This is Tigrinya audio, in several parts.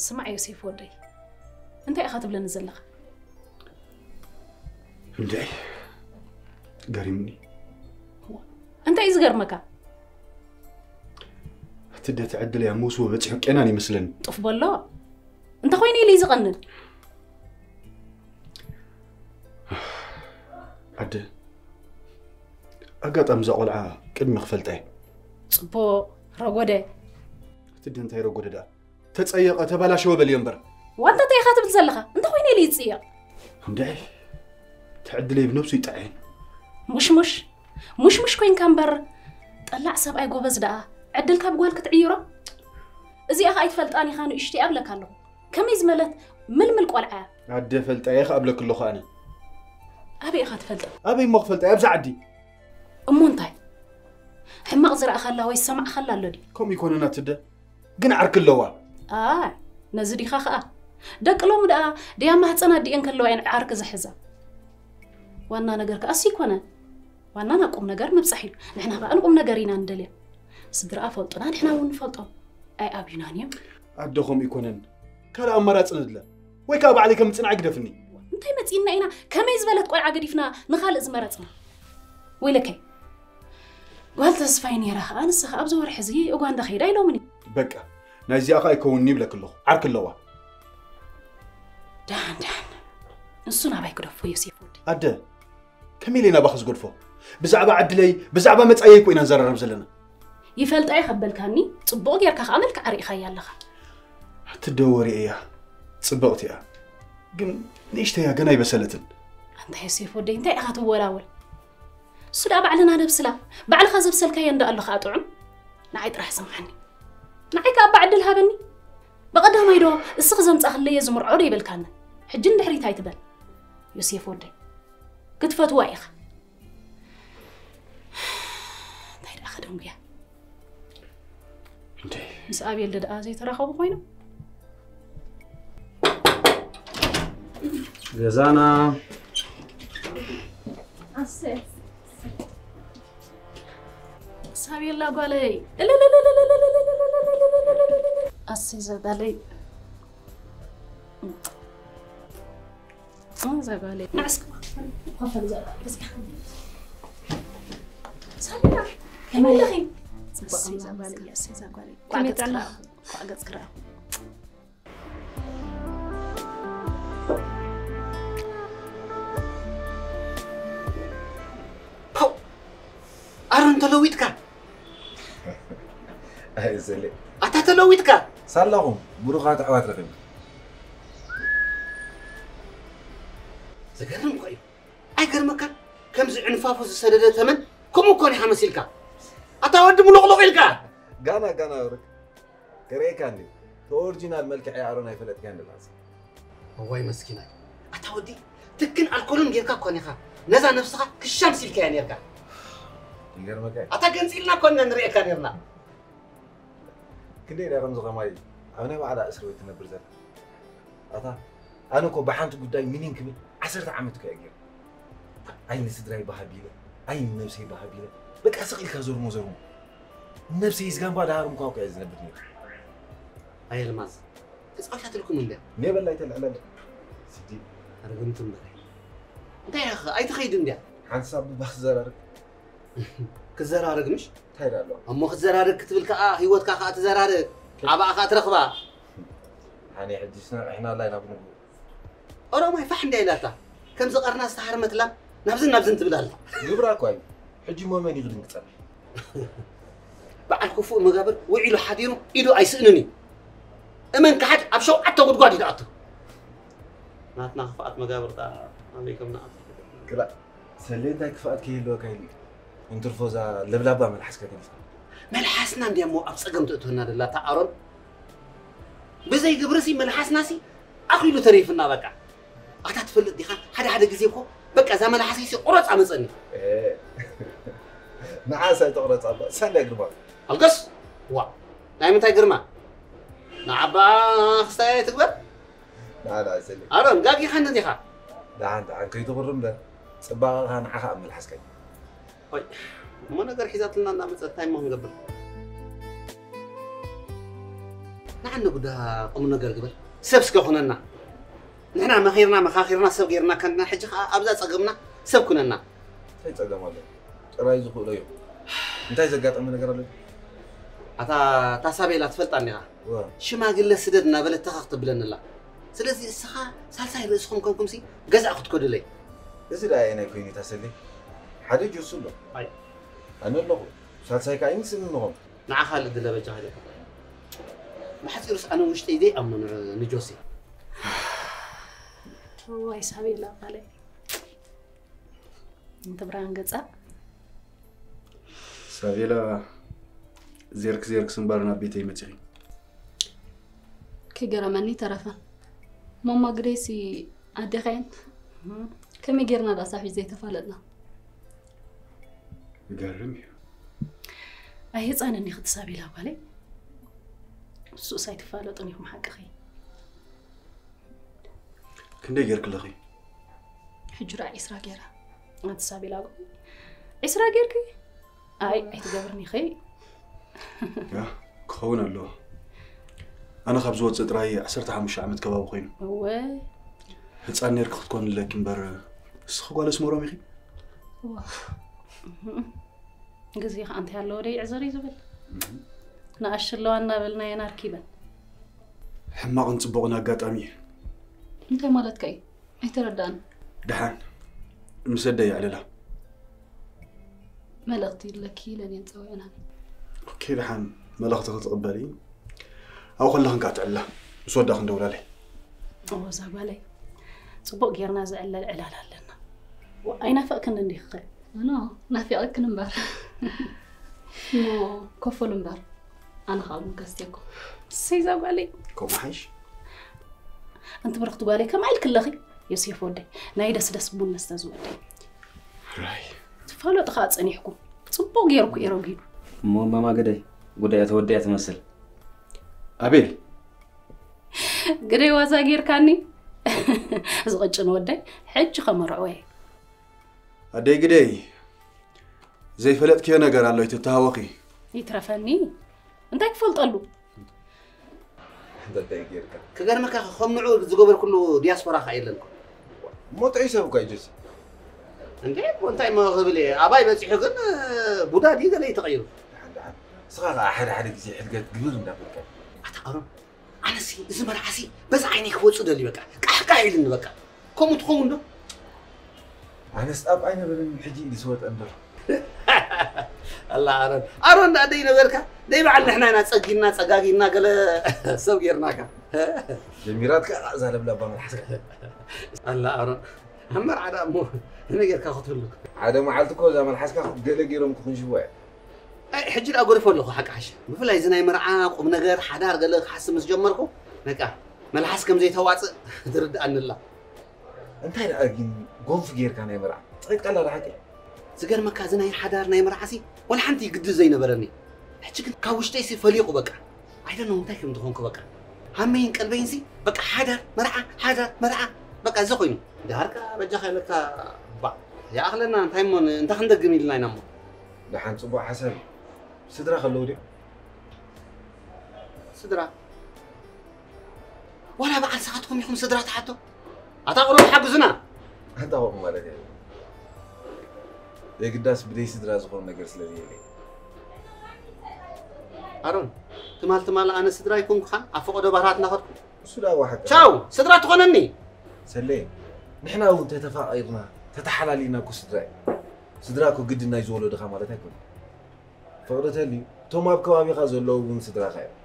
ስማዕ ዮሴፍ ወደይ፣ እንታይ ኢኻ ትብለኒ ዘለኻ? እንድዒ፣ ገሪምኒ። እንታይ እዩ ዝገርመካ? እቲ ደቲ ዕድል እያ ምስዎ በፂሑ ቄናን ይመስለኒ። ጡፍ በሎ። እንተኾይኑ ኢሉ እዩ ዝቐንን። ኣደ፣ ኣጋጣሚ እዛ ቆልዓ ቅድሚ ክፈልጣ እየ። ፅቡቕ ረጎደ። እቲ ደ እንታይ ረጎደ ደኣ? ተፀየቐ ተባላሸወ በልዮ እምበር። ዋንታ እንታይ ኢኻ ትብል ዘለኻ? እንተኾይኑ ኢሉ ይፅየቕ። እንድዒ፣ እቲ ዕድለይ ብነብሱ ይጥዐየን። ሙሽሙሽ ሙሽሙሽ ኮይንካ እምበር፣ ጠላዕ ሰብኣይ ጎበዝ ደኣ። ዕድልካ ብጓል ክትዕይሮ? እዚኣ ኸኣ ኣይትፈልጣን ኢኻ ንእሽቶ እያ እብለካ ኣለኹ። ከመይ ዝበለት ምልምል ቆልዓ እያ። ኣደ ፈልጣ እየ ከኣብለክ ኣለኹ ኣነ። ኣበይ ኢኻ ትፈልጣ? ኣበይ እሞ ክፈልጣ እየ ኣብዛ ዓዲ። እሞ እንታይ? ሕማቕ ዝረኣኻላ ወይ ዝሰማዕኻላ ኣሎ ድዩ? ከምኡ ይኮነና ትደ ግን ዓርኪ ኣለዋ። ኣይ ነዚ ዲኻ ኸኣ? ደቂ ሎሚ ደኣ ድያ ማህፀን ኣዲኤን ከለዋ እየን ዓርኪ ዝሕዛ። ዋና ነገር ከኣ እሱ ይኮነ። ዋናና ቁም ነገር ምብፃሕ እዩ። ንሕና ከኣ ንቁም ነገር ኢና ንደልያ። ስድራኣ ፈልጡና ንሕና እውን ንፈልጦም። ኣይኣብዩናን እዮም። ኣደ ከምኡ ይኮነን። ካልእ ኣማራፂ ንድለ። ወይ ከዓ ባዕለይ ከም ምፅንዓይ ግደፍኒ። እንታይ መፂእና ኢና ከመይ ዝበለት ቆልዓ ገዲፍና ንኻልእ ዝመረፅና? ወይለከይ ጓል ተስፋይ ነይራ ከዓ ንሳ ከዓ ኣብዚ ወርሒ እዚ ኡጋንዳ ከይዳ ኢሎምኒ። በቃ ናይዚኣ ከዓ ኣይከውንኒ ይብለክ ኣለኹ ዓርኪ ኣለዋ። ዳን ዳን ንሱ ናባይ ክደፎ ዮሴፍ ወዲ። ኣደ ከመይ ኢለ ናባኺ ዝገድፎ? ብዛዕባ ዕድለይ ብዛዕባ መፃየይ እኮ ኢና ንዘራረብ ዘለና። ይፈልጣ እየ ከበልካኒ ፅቡቕ ጌርካ ከዓ መልክዓ ርኢኻያ ኣለኻ። እቲ ደወሪ እያ ፅብቕቲ እያ ግን ንእሽተያ ገና ኣይበሰለትን። ኣንታ ዮሴፍ ወደይ እንታይ ኢኻ ትወላወል? እሱ ደኣ ባዕልና ነብስላ ባዕልኻ ዘብሰልካዮ እንዳ ኣሎ ከዓ ጥዑም። ንዓይ ጥራሕ ስምዓኒ። ንዓይ ከዓ እባ ዕድል ሃበኒ። ብቐዳማይ ዶ እስኺ ዘምጻኽለየ ዝምርዖ ዶ ይበልካኒ? ሕጂ ንድሕሪት ኣይትበል ዮሴፍ ወደይ። ክትፈትዋ ኢኻ። እንታይ ደኣ ከደንጉያ? እንዴ ምስ ኣቤል ደኣ ዘይተራኸቡ ኮይኖም? ገዛና ሳቤላ ጓለይ ኣሰይ ዘጋለይ ዘጋለይ ንዕስክ ኮፈል ዘላ እዚኣ ሳቤላ ከመይ ኣለኺ? ኣሰይ ዘጋለይ ኣሰይ ዘጋለይ ኳዕ ገጽ ክረኣ ኳዕ ገጽ ክረኣ ኣሮን ተለዊጥካ ኣይዘለ ኣታ ተለዊጥካ ሳላኹም ብሩኻት ኣሕዋት ረኺቡ ዘገርም እኮ እዩ ኣይገርመካን ከምዚ ዕንፋፉ ዝሰደደ ተመን ከምኡ እኮ ኒኻ መሲልካ ኣታ ወዲ ምሉቕሉቕ ኢልካ ጋና ጋና ርክ ከርእየካ እንዲ እቲ ኦሪጂናል መልክዐይ ኣሮን ኣይፈለጥካዮን ደላስ። እዋይ መስኪናይ ኣታ ወዲ ትክን ኣልኮልን ጌርካ እኳ ኒኻ ነዛ ነብስኻ ክሻም ሲልካያ ኔርካ። ይገርመካ እዩ። ኣታ ገንጺልና እኳ ኢና ንርእየካ ኔርና። ክንደይ ዳ ከምዚ ከማይ ኣብ ናይ ባዕላ እስር ቤት ትነብር ዘላ። ኣታ ኣነ እኮ ብሓንቲ ጉዳይ ሚኒን ክብል ዓሰርተ ዓመት እኮ እየ ገይረ። ኣይ ንስድራይ ባህ ኣቢለ ኣይ ንነብሰይ ባህ ኣቢለ በቃ ስቕ ኢልካ ዘርሞ ዘርሞ ነብሰይ ዝጋንባ ዳሃርምኳ እኮ እየ ዝነብር ነይረ። ኣየልማዝ ተፃዊታትልኩም እንድያ ኔበላ ኣይተልዕለለ ስዲ ርግምቲ እምበር እንታይ ኢኻ ኣይትኸይድ እንድያ ሓንሳብ ብባ ክዘራርግ ክዘራርግ ምሽ እንታይ ዳሎ እሞ ክትዘራርግ ክትብል ከዓ ህይወትካ ከዓ ትዘራርግ ዓባኣ ከዓ ትረኽባ ኣነ ሕጂ ስነቂሕና ኣላ ኢና ብንግኡ ኦሮማይ ፋሕ እንድያ ኢላታ ከምዚ ቀርና ዝተሃርመት ላም ናብዝን ናብዝን ትብል ኣላ ግብራ እኳ እዩ ሕጂ ሞ መን እዩ ክድንግፀና በዓል ክፉእ መጋብር ውዒሉ ሓዲሩ ኢዱ ኣይስእንን እዩ እመን ክሓድ ኣብ ሸውዓተ ጉድጓድ እዩ ዝኣቱ ናትና ክፍኣት መጋብር ኣበይ ከም ንኣቱ ክላ ሰሌ እንታይ ክፍኣት ከይህልወካ ኢሉ እዩ እንትርፎ እዛ ለብላባ መልሓስካ ገዲፍካ መልሓስና እንድያ እሞ ኣብ ፀገም ተእትወና ደላ እታ ኣሮን ብዘይ ግብርሲ መልሓስናሲ ኣኺሉ ተሪፍና በቃ ኣታ ትፈልጥ ዲኻ ሓደ ሓደ ግዜ እኮ በቃ እዛ መላሓሰይሲ ቁረፃ መፀኒ ንዓስ ኣይተቑረፃ እባ ሳንድያ ግርማ ኣልገስ ዋ ናይ ምንታይ ግርማ ንዓባ ክስታይ ኣይትግበር ንዓና ኣይሰሊ ኣሮን ጋጊኻ እንደዚኻ ደሓን ደሓን ከይትቑሪ እምበር ፅባቐኻ ንዓኻ ኣብ መልሓስካ እዩ እሞ ነገር ሒዛትልና እናመፀት እንታይ እሞ ክንገብር ንዓኒ ጉዳ ቁም ነገር ግበር። ሰብ እስከ ኩነና። ንሕና መኺርና መኻኺርና ሰብ ጌርና ከንና፣ ሕጂ ኸዓ ኣብዛ ጸገምና ሰብ ኩነና። እንታይ ጸገም ኣሎ? ጥራይ ዝኽእሎ እዩ። እንታይ ዘጋጠመ ነገር ኣሎ? ኣታ ታሳቤላ ትፈልጣ እኒኻ። ሽማግለ ስደድ እናበለት ተኸኽ ትብለንላ። ስለዚ እስኻ ሳልሳይ ርእስኹም ኮንኩምሲ ገዛ ክትከዱለይ። እዚ ደኣ ኣየናይ ኮይኑ ታሰለይ? ሓደ ጆሱ ኣሎ። ኣይ። ኣነ ኣለኹ። ሳልሳይ ከኣ ይንስንንኹም። ንዓ ካልእ ድለ በጃኻ ኢለካ። ብሓጺሩስ ኣነ ውሽጠይ ዘይኣምኖ ን- ንጆሲ። እዋይ ሳቤላ ቃለይ። እንተ ብርሃን ገጻ። ሳቤላ ዜርክ ዜርክ ስንባር ናብ ቤተይ መጺኺ። ክገረመኒ ተረፈ። ማማ ግደይሲ ኣዴኻየን ከመይ ጌርና ዳኣ ሳፊ ዘይተፋለጥና። ይገርም እዩ። ኣይ ህፃን እኒኺ ትሳቤላ ጓለይ። እሱስ ኣይትፋለጡን ኢኹም ሓቅኺ። ክንደይ ጌርክለኺ? ሕጂ ደኣ ዒስራ ጌራ። ኣንቲ ሳቤላ ጓለይ ዒስራ ጌርኪ? ኣይ ኣይትገብርኒ ኢኺ። ያ ክኸውን ኣለዎ። ኣነ ካብ ዝወፅእ ጥራይ ዓሰርተ ሓሙሽተ ዓመት ከባቢ ኮይኑ። እወ። ህፃን ኔርኪ ክትኮኒ ኣለኪ እምበር እስኺ ጓል ኣስመሮም ኢኺ። እዋ። ግዜ ከዓ እንታይ ኣለዎ ደይ ዕዘር እዩ ዝብል። ንኣሽ ኣለዋ እናበልናየን ኣርኪበን። ሕማቕን ፅቡቕን ኣጋጣሚ እዩ። እንታይ ማለትካ እዩ? ኣይተረዳእን። ደሓን ምስ ኣደይ የዕልላ። መልእኽቲ ኣለኪ ኢለን እየን ፀዊዐናኒ። ኦኬ ደሓን መልእኽቲ ክትቕበሊ ኣብኡ ከለኽን ከዓ ትዕልላ። ምስ ወዳእኽን ደውላለይ። እወ እዛ ጓለይ ፅቡቕ ጌርና ዝዕለል ዕላል ኣለና። ዋ፣ ኣይናፈቕክን እንዲኺ ኸ? ኖ ናፊቐክን እምበር። እሞ ኮፈሉ እምበር ኣነ ከዓ ቡን ከስትየኩም። እሰይ እዛ ጓለይ። ከምኡ ሓይሽ። ኣንቲ ብርኽቲ ጓለይ ከመይ ኢልኪ ኣለኺ? ዮሴፍ ወደይ ናይ ደስደስ ቡን መስተ ዝወደይ። ራይ። ትፋለጡ ከዓ ፀኒሕኩም ፅቡቕ ጌርኩ እየ ረጒዱ። እሞ ማማ ግደይ ጉዳያ ተወዲኣ ትመስል። ኣቤል። ግደይ ዋዛ ጌርካኒ። እዚ ቅጭን ወደይ ሕጂ ከመርዕዎ እየ። ኣደይ ግደይ ዘይፈለጥክዮ ነገር ኣሎ ኣይትተሃወኺ። ይትረፈኒ እንታይ ክፈልጠሉ? እንታይ እንታይ ጌርካ? ክገርመካ ከም ንዑ ዝገበርኩሉ ዲያስፖራ ከ የለን። ሞት ዒሰብ እኳ ይጀስ። እንዴ እንታይ ሞ ክብል እየ ኣባይ በፂሑ ግን ቡዳ ድዩ ገለ እዩ ተቐይሩ። ደሓን ደሓን። ንስኻ ከዓ ሓደ ሓደ ግዜ ሕድገት ግብር እንዳበልካ። ኣታ ኣሮን ኣነሲ እዚ መርዓሲ በዛ ዓይነይ ክወፅእ ደልዩ በቃ ቃሕቃሕ ኢልኒ በቃ። ከምኡ ትኸውን ዶ? ኣነስ ኣብ ኣይነበረን ሕጂ ኢሉ ዝወጠ እምበር። ኣላ ኣሮን ኣሮን ደኣ ደይ ነበርካ ደይ በዓል ንሕና ኢና ጸጊና ጸጋጊና ገለ ሰብ ጌርናካ። ጀሚራትካ እዛ ለብላባ መልሓስካ። ኣላ ኣሮን ኣብ መርዓ ደኣ እሞ ከመይ ጌርካ ክትህሉ። ሓደ መዓልቲ እኮ እዛ መልሓስካ ገለ ጌሮም ክኹንሽዋ እያ። ኣይ ሕጂ ደኣ ጎሪፎ ኣለኹ ሓቂ ሓሽ ብፍላይ እዚ ናይ መርዓ ቁም ነገር ሓዳር ገለ ክሓስብ ምስ ጀመርኩ በቃ መልሓስ ከም ዘይተዋጽእ ትርድኣኒ ኣላ። እንታይ ደኣ ግን ጎንፊ ጌርካ ናይ መርዓ ጸቂጥካላ ዶ ሓቂ? ዝገርመካ እዚ ናይ ሓዳር ናይ መርዓሲ ወላ ሓንቲ ግዲ ዘይነበረኒ ሕጂ ግን ካብ ውሽጠይሲ ፈሊቑ በቃ I don't know እንታይ ከም ዝኾንኩ በቃ ሃመይን ቀልበይንሲ በቃ ሓዳር መርዓ ሓዳር መርዓ በቃ እዚ ኮይኑ ድሃርካ በጃኻ ኢለካ ባዕ ይኣኽለና እንታይ እሞ እንታይ ክንደግም ኢልና ኢና እሞ ደሓን ጽቡቕ ሓሳብ እዩ ስድራ ከለዉ ድዮም ስድራ ዋላ በዓል ስኻትኩም ኢኹም ስድራ ትሓቶ ኣታ ቁሩብ ሓግዙና ኣታ ቁሩብ ማለት እየ የግዳስ ብደይ ስድራ ዝኾን ነገር ስለ ዘየለይ ኣሮን ትማል ትማል ኣነ ስድራ ኣይኮንኩኻን ኣብ ፈቐዶ ባህራት እናኸድኩ እሱ ዳ ዋሓቅ ቻው ስድራ ትኾነኒ ሰለየ ንሕና እውን ተተፋቒርና ተተሓላሊና እኮ ስድራ እዩ ስድራ እኮ ግድን ናይ ዝወለድኻ ማለት ኣይኮነን ፍቕሪ ተልዩ እቶም ኣብ ከባቢኻ ዘለዉ እውን ስድራኻ እዮም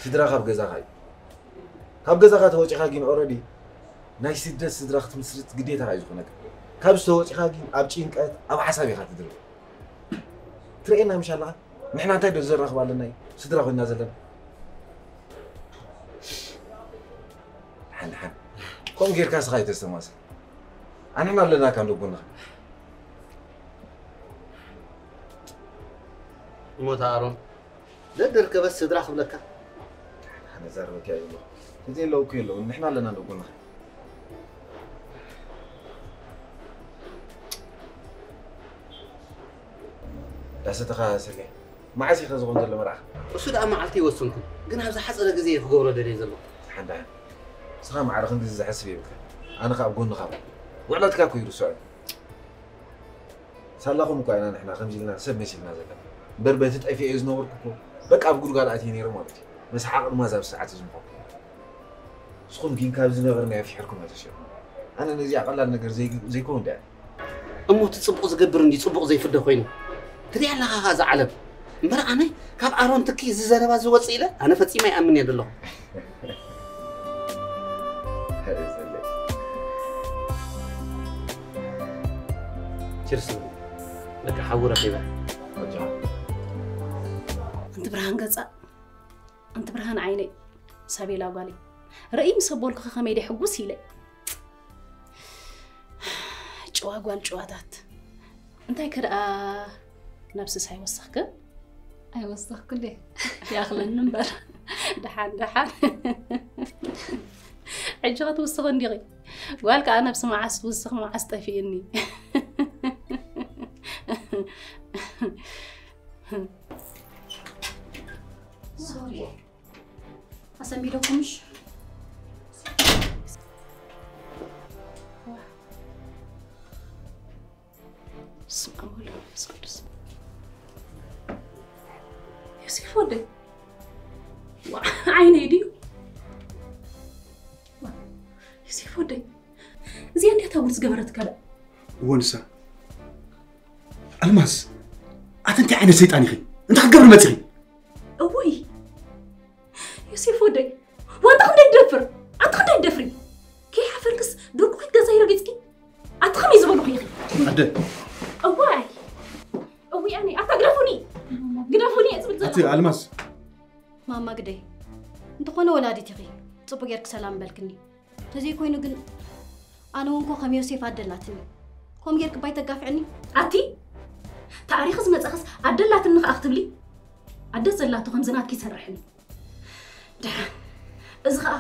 ስድራ ካብ ገዛኻ እዩ ካብ ገዛኻ ተወፂኻ ግን ኦረዲ ናይ ስደት ስድራ ክትምስርት ግዴታኻ እዩ ዝኾነካ ካብ ዝተወፂኻ ግን ኣብ ጭንቀት ኣብ ሓሳብ ኢኻ ትድርብ ትርእየና ምሽ ኣለኻ ንሕና እንታይ ዶ ዘራኽብ ኣለና እዩ ስድራ ኮይንና ዘለና ሓንሓን ከምኡ ጌርካ ስኻ ይተስተማሰል ኣንሕና ኣለናካ ንጎንኻ ሞታ ኣሮን ደደርከበስ ስድራ ክብለካ ኣነ ዛረበካ ይብሎ እዚ የለው እኮ የለው ንሕና ኣለና ንጎንኻ ዳሰተኻ ሰገ መዓስ ኢኸ ዝኾን ዘሎ መርዓኻ? እሱ ደኣ መዓልቲ ኣይወሰንኩን፣ ግን ኣብ ዝሓጸረ ግዜ እየ ክገብሮ ደልየ ዘለኹ። ሓንዳ ንስኻ ማዕረ ክንድዚ ዝሕስብ የብልካ። ኣነ ከኣ ኣብ ጎንኻ እየ። ውዕለትካ እኮ ይርስዖ እዩ። ሳላኹም እኮ ኢና ንሕና ከምዚ ኢልና ሰብ መሲልና ዘለና። እምበር በቲ ጠፊኤ ዝነበርኩ እኮ በቃ ኣብ ጉድጓድ ኣትየ ነይረ ማለት እዩ። ምስ ሓቕ ድማ እዛ ሰዓት እዚ ምኾንኩ። ንስኹም ግን ካብዚ ነገር ናይ ኣፍሒርኩም ኣይተስዕሩን። ኣነ ነዚኣ ቀላል ነገር ዘይ-፣ ዘይከውን ድያ? እሞ እቲ ጽቡቕ ዝገብር እንዲ ጽቡቕ ዘይፍደ ኮይኑ። ትሪኣ ኣለኻ ኸኣ እዛ ዓለም። እምበር ኣነ ካብ ኣሮን ትኪ እዚ ዘረባ ዝወጽእ ኢለ ኣነ ፈጺመ ኣይኣምን እየ ዘለኹ። ችርስ። በቃ ሓዊ ረኺበ። ኣንቲ ብርሃን ገጻ፣ ኣንቲ ብርሃን ዓይነይ፣ ሳቤላ ጓለይ። ርእይ ምስ ኣበልኩኺ ከመይ ደይ ሕጉስ ኢለ። ጭዋ ጓል ጭዋታት። እንታይ ከ ደኣ ነብስስ ኣይወሰኽክን? ኣይወሰኽኩን ድየ? ይኣኽለኒ እምበር። ደሓን፣ ደሓን። ሕጂ ክትውስኺ እንዲኺ። ጓል ከኣ ነብሲ መዓስ ትውስኽ መዓስ ጠፊእኒ። ሶሪ። ኣሰንቢደኩምሽ? በስመ ኣብ ወወልድ ወመንፈስ ቅዱስ። ዮሴፍ ወደይ። ዋ፣ ዓይነይ ድዩ? ዋ፣ ዮሴፍ ወደይ። እዚኣ እንድያ ታጉል ዝገበረትካ ደኣ። እወ ንሳ። ኣልማዝ፣ ኣቲ እንታይ ዓይነት ሰይጣን ኢኺ? እንታይ ክትገብሪ መጺኺ? እውይ፣ ዮሴፍ ወደይ፣ ዋንታ ክንደይ ትደፍር? ኣቲ ክንደይ ትደፍሪ? ከይሓፈርክስ ደርቁሒት ገዛይ ረጊጽኪ? ኣቲ ከመይ ዝበልኹ ኢኺ? ኣደ። እዋይ፣ እውይ ኣነ፣ ኣታ ግደፉኒ፣ ግደፉኒ እየ ዝብል ዘለኹ። ኣቲ ኣልማዝ። ማማ ግደይ፣ እንተኾነ ወላዲት ኢኺ፣ ጽቡቕ ጌርኪ ሰላም በልክኒ። ተዘይኮይኑ ግን ኣነ እውን እኮ ከም ዮሴፍ ኣደ ኣላትኒ። ከምኡ ጌርኪ ባይ ተጋፍዕኒ። ኣቲ ታሪኽ ዝመጻኸስ ኣደ ኣላትኒ ከኣ ክትብሊ? ኣደ ዘላቶ ከምዚ ናትኪ ይሰርሕኒ። ደሓን፣ እዚ ኸኣ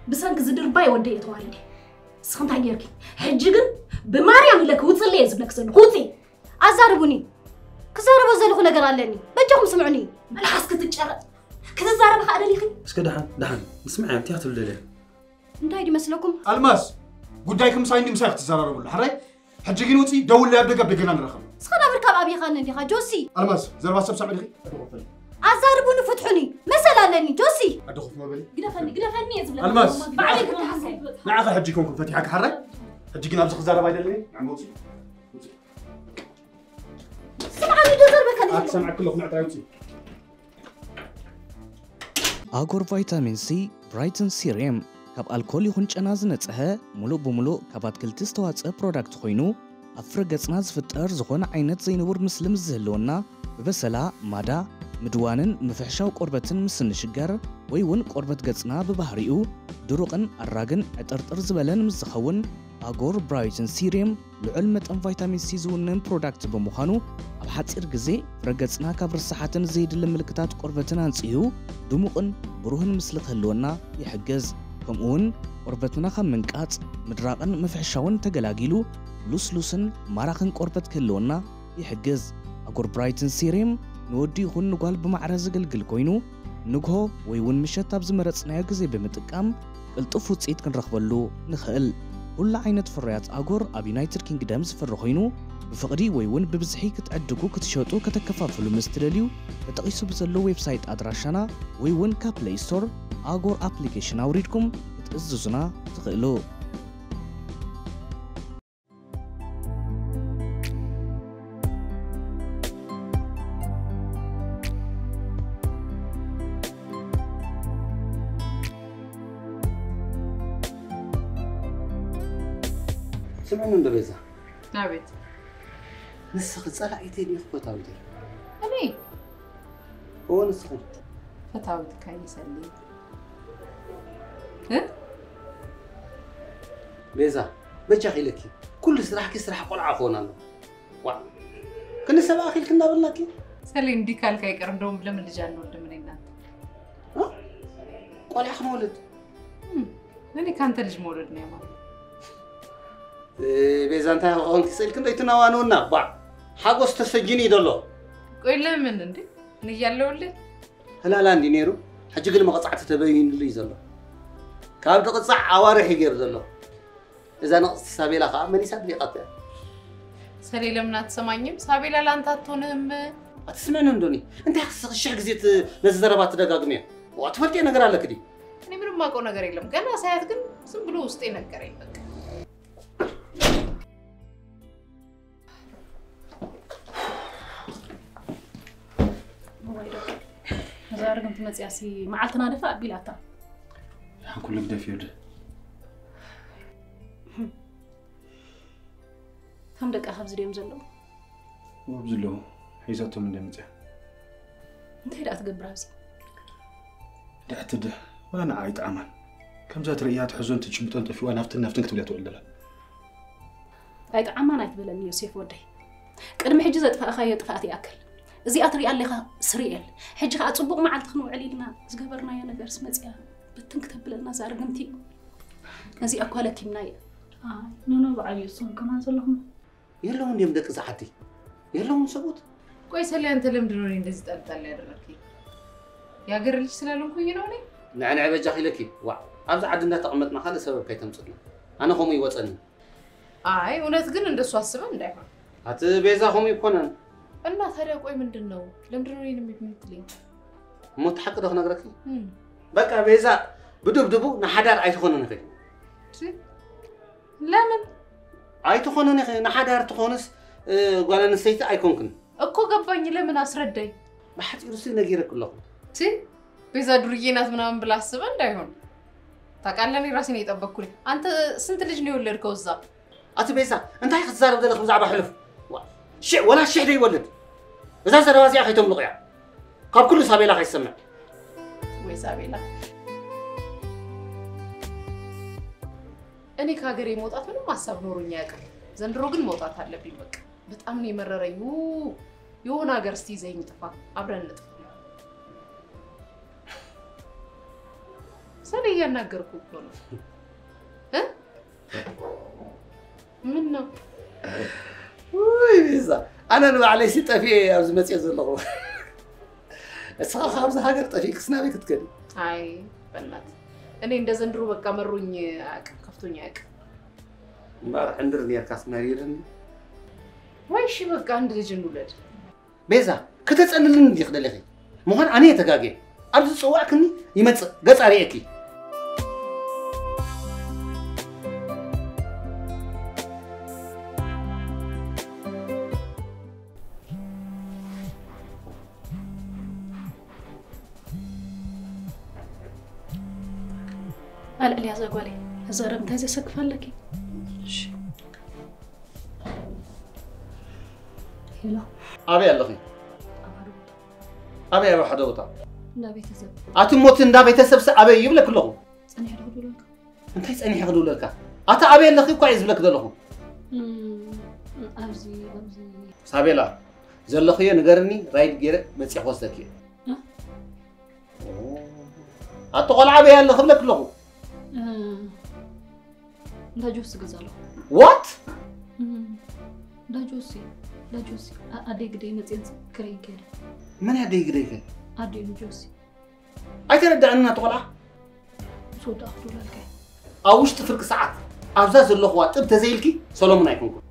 ብሰንኪ ዝድርባይ ወደይ እየ ተዋሪደ። ንስኺ እንታይ ጌርኪ? ሕጂ ግን ብማርያም ኢለኪ ውጽለይ እየ ዝብለኪ ዘለኹ። ውጺ! ኣዛርቡኒ። ክዛረቦ ዘለኹ ነገር ኣለኒ። በጃኹም ስምዑኒ። መልሓስኪ ትጨረጥ። ክትዛረቢ ከኣ ደሊኺ? እስከ ደሓን፣ ደሓን። ንስምዐያ፣ እንታይ ክትብል ደልያ? እንታይ ድመስለኩም? ኣልማዝ፣ ጉዳይኪ ምሳይ እንዲ ምሳይ ክትዘራረብሉ። ሕራይ? ሕጂ ግን ውጺ፣ ደውለይ ኣብ ደገ፣ ኣብ ደገ ኢና ንራኸብ። እስኻ ናብርካ ኣብ ኣብይኻኒ እንዲኻ፣ ጆሲ። ኣልማዝ፣ ዘረባ ሰብ ሰምዒ ዲኺ? ኣዛርቡኒ፣ ፍትሑኒ። መሰል ኣለኒ፣ ጆሲ። ኣደ ኮፍ መበሊ። ግደፈኒ፣ ግደፈኒ እየ ዝብለካ። ኣልማዝ። ባዕለይ ክትሓስብ። ንዓኻ ሕጂ ኮንኩ ፈቲሓ ክሓራይ? ሕጂ ግን ኣብዚ ክዛረብ ኣይደለኒ። ንዓም ውጺ። ውጺ። ስምዓኒ፣ ዶ ዘርበካ ዲኻ? ኣትሰምዓኪ ኣለኹ፣ ንዕጥራይ ውጺ። ኣጎር ቫይታሚን ሲ ብራይትን ሲሪየም ካብ ኣልኮል ይኹን ጨና ዝነጽሀ፣ ሙሉእ ብሙሉእ ካብ ኣትክልቲ ዝተዋጽአ ፕሮዳክት ኮይኑ፣ ኣብ ፍረ ገጽና ዝፍጠር ዝኾነ ዓይነት ዘይንቡር ምስሊ ምስ ዝህልወና፣ ብበሰላ፣ ማዳ፣ ምድዋንን ምፍሕሻው ቆርበትን ምስ እንሽገር፣ ወይ እውን ቆርበት ገጽና ብባህሪኡ ድሩቕን ኣራግን ዕጥርጥር ዝበለን ምስ ዝኸውን፣ ኣጎር ብራይትን ሲሪየም ልዑል መጠን ቫይታሚን ሲ ዝውንን ፕሮዳክት ብምዃኑ፣ ኣብ ሓጺር ግዜ ፍረ ገጽና ካብ ርሳሓትን ዘየድሊ ምልክታት ቆርበትን ኣንጺሁ፣ ድሙቕን ብሩህን ምስሊ ክህልወና ይሕግዝ። ከምኡውን ቆርበትና ካብ ምንቃጽ፣ ምድራቕን ምፍሕሻውን ተገላጊሉ፣ ሉስሉስን ማራኽን ቆርበት ክህልወና ይሕግዝ። ኣጎር ብራይትን ሲሪየም ንወዲ ይኹን ንጓል ብማዕረ ዘገልግል ኮይኑ፣ ንግሆ ወይ እውን ምሸት ኣብ ዝመረጽናዮ ግዜ ብምጥቃም፣ ቅልጡፍ ውጽኢት ክንረኽበሉ ንኽእል። ኩሉ ዓይነት ፍርያት ኣጎር ኣብ ዩናይትድ ኪንግደም ዝፍረ ኮይኑ፣ ብፍቕዲ ወይ እውን ብብዝሒ ክትዕድጉ፣ ክትሸጡ፣ ከተከፋፍሉ ምስ ትደልዩ፣ ተጠቒሱ ብዘሎ ዌብሳይት ኣድራሻና ወይ እውን ካብ ፕለይ ስቶር ኣጎር ኣፕሊኬሽን ኣውሪድኩም ክትእዝዙና ትኽእሉ። ስምዕኒ እንዶ ቤዛ። ኣቤት። ንስኺ ጸላኢተይ ዲኺ ፈታዊተይ? እኔ? እወ፣ ንስኺ። ፈታዊትካ ይሰሊ። እ? ቤዛ፣ በጃኺ ኢለኪ። ኩሉ ስራሕኪ ስራሕ ቆልዓ ክኾን ኣሎ። ዋ። ክንዲ ሰብ ኣኺልኪ እንዳበልናኪ? ሰሌ፣ እንዲህ ካልክ አይቀር እንደውም ለምን ልጅ አንወልድም እኔ እናንተ? እ? ቆልዓ ክንወልድ? እም፣ እኔ ካንተ ልጅ መውለድ ነው ያማረኝ። እ፣ ቤዛ፣ እንታይ ክኾንኪ ስእልኪ እንዶ ይትናዋንውና? ባ፣ ሓጎስ ተሰጅኒ እዩ ደሎ። ቆይ ለምን እንዴ? ንያለውልህ ህላላ እንዲ ነይሩ፣ ሕጂ ግን መቕጻዕቲ ተበይንሉ እዩ ዘሎ። ካብ ድቕጻዕ ኣዋርሕ እዩ ገይሩ ዘሎ። እዛ ንቕጽቲ ሳቤላ ከዓ መሊሳ ድሊቓቶ እያ። ሰሌ ለምን አትሰማኝም? ሳቤላ ላንተ አትሆንህም። ኣትስምዕን እንዶኒ? እንታይ ክስኽ ሽሕ ግዜ ት- ነዚ ዘረባ ትደጋግምዮ? ዋ ትፈልጥዮ ነገር ኣለክ ድዩ? እኔ ምንም ማውቀው ነገር የለም። ገና ሳያት ግን ዝም ብሎ ውስጤ ነገረኝ በቃ። እዛ ርግምቲ መፅያሲ መዓልትና ደፋ ኣቢላታ። ሓንኩሉ ግደፍ ይወደ ከም ደቃ ካብዚ ድዮም ዘለዉ? ወብ ዝለዉ ሒዛቶም እንደ መፅያ እንታይ ደኣ ትገብር ኣብዚ? ደኣ ትድሕ ወላ ንዓ ኣይጠዓማን። ከምዛ ትርእያ ትሕዞን ትጭብጦን ጠፊዋ ናፍትን ናፍትን ክትብልያ ትውዕል ዘላ። ኣይጠዓማን ኣይትበለኒ ዮሴፍ ወደይ። ቅድሚ ሕጂ ዘጥፋእኻዮ ጥፍኣት ይኣክል። እዚኣ ትሪኣ ኣለኻ ስሪኤል። ሕጂ ከዓ ፅቡቕ መዓልቲ ክንውዕል ኢልና ዝገበርናዮ ነገርስ መፅያ ብትን ክተብለልና እዛ ርግምቲ። ነዚኣ እኳ ለኪምናዮ። ኖኖ ብዓብዩ እሶም ከማን ዘለኹም የለውን ድዮም ደቂ ዝዓዲ? የለውን ሰብኡት? ቆይ ሰሌ፣ አንተ ለምንድን ነው እኔ እንደዚህ ጠልጠል ያደረግከኝ? የሀገር ልጅ ስላልሆንኩኝ ነው እኔ? ንዕንዕ በጃኺ ኢለኪ። ዋዕ፣ ኣብዚ ዓዲ እንዳተቐመጥና ካልእ ሰበብ ከይተምፅእና። ኣነ ከምኡ ይወፀኒ። አይ እውነት ግን እንደሱ አስበህ እንዳይሆን። ኣቲ ቤዛ ከምኡ ይኮነን። እና ታዲያ ቆይ ምንድን ነው? ለምንድን ነው እኔን የምትለኝ? እሞ እቲ ሓቂ ዶ ክነግረኪ? እም፣ በቃ ቤዛ ብድብድቡ ንሓዳር ኣይትኾንን ኢኺ። ሲ- ለምን? ኣይትኾንን ኢኺ። ንሓዳር ትኾንስ እ፣ ጓል ኣንስተይቲ ኣይኮንክን። እኮ ገባኝ። ለምን አስረዳኝ። ብሓፂሩ ሲ ነጊረክ ኣለኹ። ሲ ቤዛ ዱርዬ ናት ምናምን ብላ አስበህ እንዳይሆን። ታውቃለህ እኔ ራሴን እየጠበቅኩ ነኝ። አንተ ስንት ልጅ ነው የወለድከው እዛ? ኣቲ ቤዛ እንታይ ክትዛረብ ዘለኽ ብዛዕባ ሕሉፍ? ዋ፣ ሽዕ ወላ ሽሕ ደይወልድ። እዛ ዘረባ እዚኣ ከይተምልቑያ። ካብ ኩሉ ሳቤላ ከይሰምዕ። ወይ ሳቤላ። እኔ ከሀገሬ መውጣት ምንም ሀሳብ ኖሮኝ አያውቅም። ዘንድሮ ግን መውጣት አለብኝ በቃ። በጣም ነው የመረረኝ። ው፣ የሆነ ሀገር እስቲ ይዘኝ ጥፋ፣ አብረን እንጥፋ። ሰሌ እያናገርኩ እኮ ነው። እ? ምን ነው? ውይ ቤዛ፣ ኣነ ንባዕለይ ሲ ጠፊኤ ኣብዚ መፅየ ዘለኹ። እስኻ ካብዚ ሃገር ጠፊእክስ ናበይ ክትከዲ? አይ በእናት እኔ እንደ ዘንድሮ በቃ መሮኝ አያውቅም፣ ከፍቶኝ አያውቅም። እምበኣር ዕንድር ኔርካስ መሪርኒ። ወይ እሺ በቃ አንድ ልጅ እንውለድ። ቤዛ፣ ከተጸልልኒ እንዲኺ ደሊኺ? ምዃን ኣነ እየ ተጋግየ። ኣብዚ ዝጸዋዕክኒ ይመጽእ፣ ገጻ ርእየኪ። ኣልዕልያ እዛ ጓለይ፣ እዛ ረብ እንታይ ዘሰክፍ ኣለኪ? እሺ። ሄሎ። ኣበይ ኣለኺ? ኣበይ ኣብ ሓደ ቦታ? እንዳ ቤተሰብ። ኣቲ ሞት እንዳ ቤተሰብ ሲ ኣበይ ይብለክ ኣለኹ? ጸኒሐ ዶ ክድውለልካ? እንታይ ጸኒሐ ክድውለልካ? ኣቲ ኣበይ ኣለኺ እኳ እየ ዝብለክ ዘለኹ። እም፣ ኣብዚ፣ ኣብዚ። ሳቤላ፣ ዘለኽዮ ንገርኒ፣ ራይድ ገይረ መጺእ ክወስደኪ እየ። እ? ኣቲ ቆልዓ ኣበይ ኣሎ ክብለክ ኣለኹ። እ፣ እንዳ ጆሲ ገዛ ኣለኹ። ዋት? እም፣ እንዳ ጆሲ፣ እንዳ ጆሲ። ኣ-፣ ኣደይ ግደይ መጺኤን ክርእየን ከይደ። መን ኣደይ ግደይከ? ኣደይ ጆሲ። ኣይተረዳእንን ኣቲ ቆልዓ። ምስ ወዳእኹ ክድውለልካ እየ። ኣብ ውሽጢ ፍርቂ ሰዓት ኣብዛ ዘለኹዋ ጥብ ተዘይልኪ ሰሎሙን ኣይኮንኩን።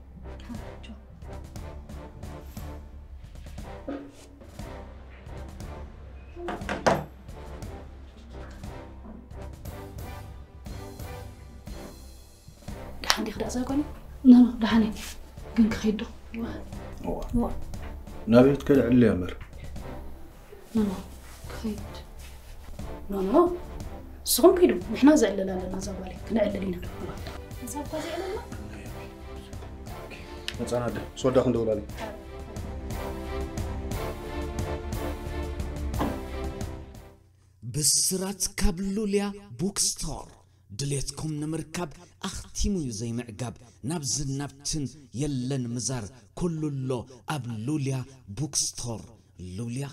ደሓን ዲኺ ደኣ እዛ ጓለይ? ኖ፣ ኖ፣ ደሓን እየ። ግን ክኸይድ ዶ? እዋ። እዋ። ናበይ ክትከዲ ዕልያ እምበር? ኖ፣ ኖ፣ ክኸይድ። ኖ፣ ኖ፣ ንስኹም ኪዱ፣ ንሕና ዘዕልል ኣለና እዛ ጓለይ፣ ክነዕልል ኢና። እዛ እኳ ዘዕለልና? መጻና ኣደ፣ ስወዳ ክንደውላለ። ብስራት ካብ ሉልያ ቡክስቶር። ድሌትኩም ንምርካብ ኣኽቲሙ እዩ ዘይምዕጋብ። ናብዝን ናብትን የለን ምዛር፣ ኩሉ ኣሎ ኣብ ሉልያ ቡክስቶር። ሉልያ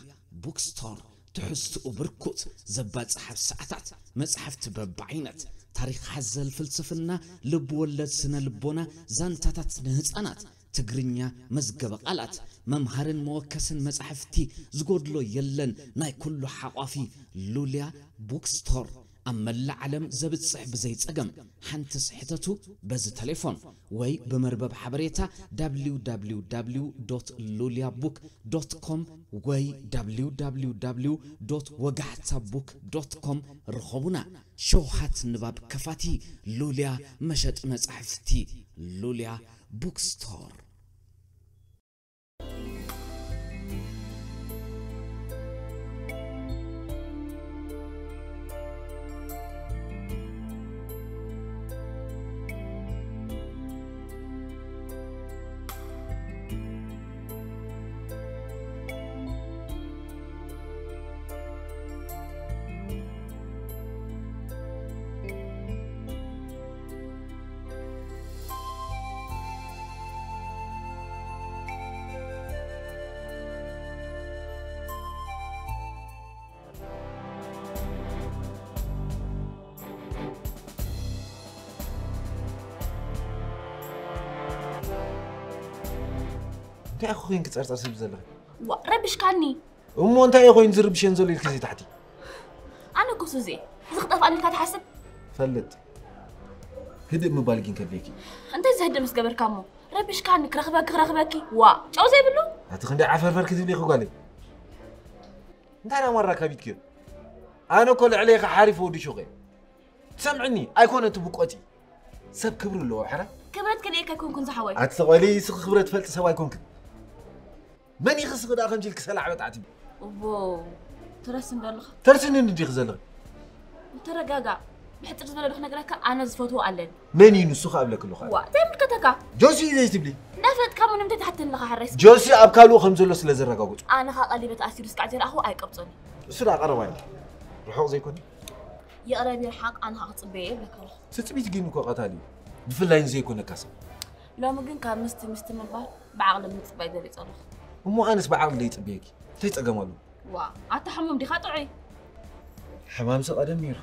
ቡክስቶር፣ ትሕዝትኡ ብርኩት፣ ዘባጽሕ ኣብ ሰዓታት፣ መጽሓፍቲ በብዓይነት፣ ታሪኽ ሓዘል ፍልስፍና፣ ልብ ወለድ፣ ስነ ልቦና፣ ዛንታታት ንህጻናት፣ ትግርኛ መዝገበ ቃላት፣ መምሃርን መወከስን መጻሕፍቲ ዝጎድሎ የለን። ናይ ኩሉ ሓቋፊ ሉልያ ቡክስቶር ኣብ መላእ ዓለም ዘብጽሕ ብዘይ ጸገም። ሓንትስ ሕተቱ በዚ ተሌፎን ወይ ብመርበብ ሓበሬታ www.luliabook.com ወይ www.ወጋሕታbook.com ርኸቡና። ሸውሃት ንባብ ከፋቲ ሉልያ መሸጢ መጻሕፍቲ ሉልያ ቡክስቶር። እንታይ ኢኹ ኮይንኪ ጸርጸር ስብል ዘለኺ? ዋ፣ ረቢሽካኒ። እሞ እንታይ እዩ ኮይኑ ዝርብሸን ዘሎ ኢልኪ ዘይታሕቲ? ኣነ እኮ ሱዚ፣ እዚ ክጠፍኣኒ ኢልካ ትሓስብ? ፈልጥ። ህድእ ምባል ግን ከድልየኪ። እንታይ ዘህድእ ምስ ገበርካ እሞ? ረቢሽካኒ፣ ክረኽበኪ፣ ክረኽበኪ። ዋ፣ ጨው ዘይብሉ? ኣቲ ክንደይ ዓፈርፈር ክትብሊ ኢኺ ጓለይ? እንታይ ናማራ ካቢትኪ? ኣነ እኮ ልዕለይ ኢኻ ሓሪፍ ወዲ ሹቕ እየ። ትሰምዕኒ? ኣይኮነ እቲ ብቆቲ። ሰብ ክብሪ ኣለዎ፣ ሕራ? ክብረት ክልኤካ ኣይኮንኩን ዝሓወይ። ኣቲ ተቐበሊ፣ ስኺ ክብረት ትፈልጢ ሰብ ኣይኮንክን። መን ኢኺ ስኺ ደኣ ከምዚ ኢልኪ ሰላዕ በጣዕቲ? እቦ፣ ትረስን ዶ ኣለኻ? ተርሲኒ እንዲኺ ዘለኺ? ተረጋጋእ። ብሕጽር ዝበለ ዶ ክነግረካ፣ ኣነ ዝፈትዎ ኣለኒ። መን እዩ ንሱ ከ ኣብለኪ ኣለኹ? ዋ፣ እንታይ ይምልከተካ? ጆሲ እዩ ዘይትብሊ? እናፈለጥካ እሞ ንምንታይ ትሓተኒ ኣለኻ ሕራይ ስማ? ጆሲ ኣብ ካልኡ ከም ዘሎ ስለ ዘረጋግጹ። ኣነ ኸኣ ቀሊበ ተኣሲሩ እስካዕ ዘይረኣኹ ኣይቀብጾን እየ። እሱ ደኣ ቀረባ እዩ። ርሑቕ ዘይኮነ? ይቕረ ቢር ሓቅ ኣነ ኸኣ ክጽበየ እየ እብለካ ኣለኹ። ትጽቢት ግን እኮ ቀታሊ እዩ። ብፍላይ ንዘይኮነካ ሰብ። ሎሚ ግን ካብ ምስቲ ምስቲ ምባል ብዓቕሊ ምጽባይ ገሊጸ ኣለኹ። እሞ ኣነስ ብዓቕሊ ደይጽበየኪ? እንታይ ጸገም ኣለዎ? ዋ፣ ኣታ ሕሙም ዲኻ ጥዑይ? ሕማምሲ ቀደም ነይሩ።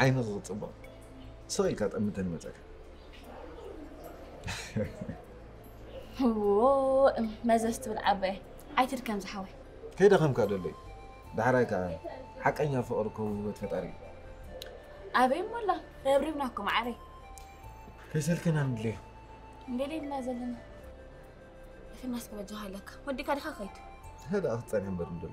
ዓይንኺ ክጽብቕ ስቕ ኢልካ ጠምተኒ መጸካ። ዎ፣ መዘዝ ትብል ዓባይ። ኣይትድከም ዝሓወይ። ከይደኸምካ ደለይ። ዳሕራይ ከኣ ሓቀኛ ፍቕሪ ከውህበት ፈጣሪ እዩ። ኣበይ እሞ ኣላ? ረብሪብና እኮ መዓረይ። ከይሰልከና ንድለዮ። እንደለየና ዘለና። ፍናስ ክበጃ ኣለካ። ወዲካ ዲኻ ከይዱ? ሄዳ ክትጸንሕ እምበር እንደሎ።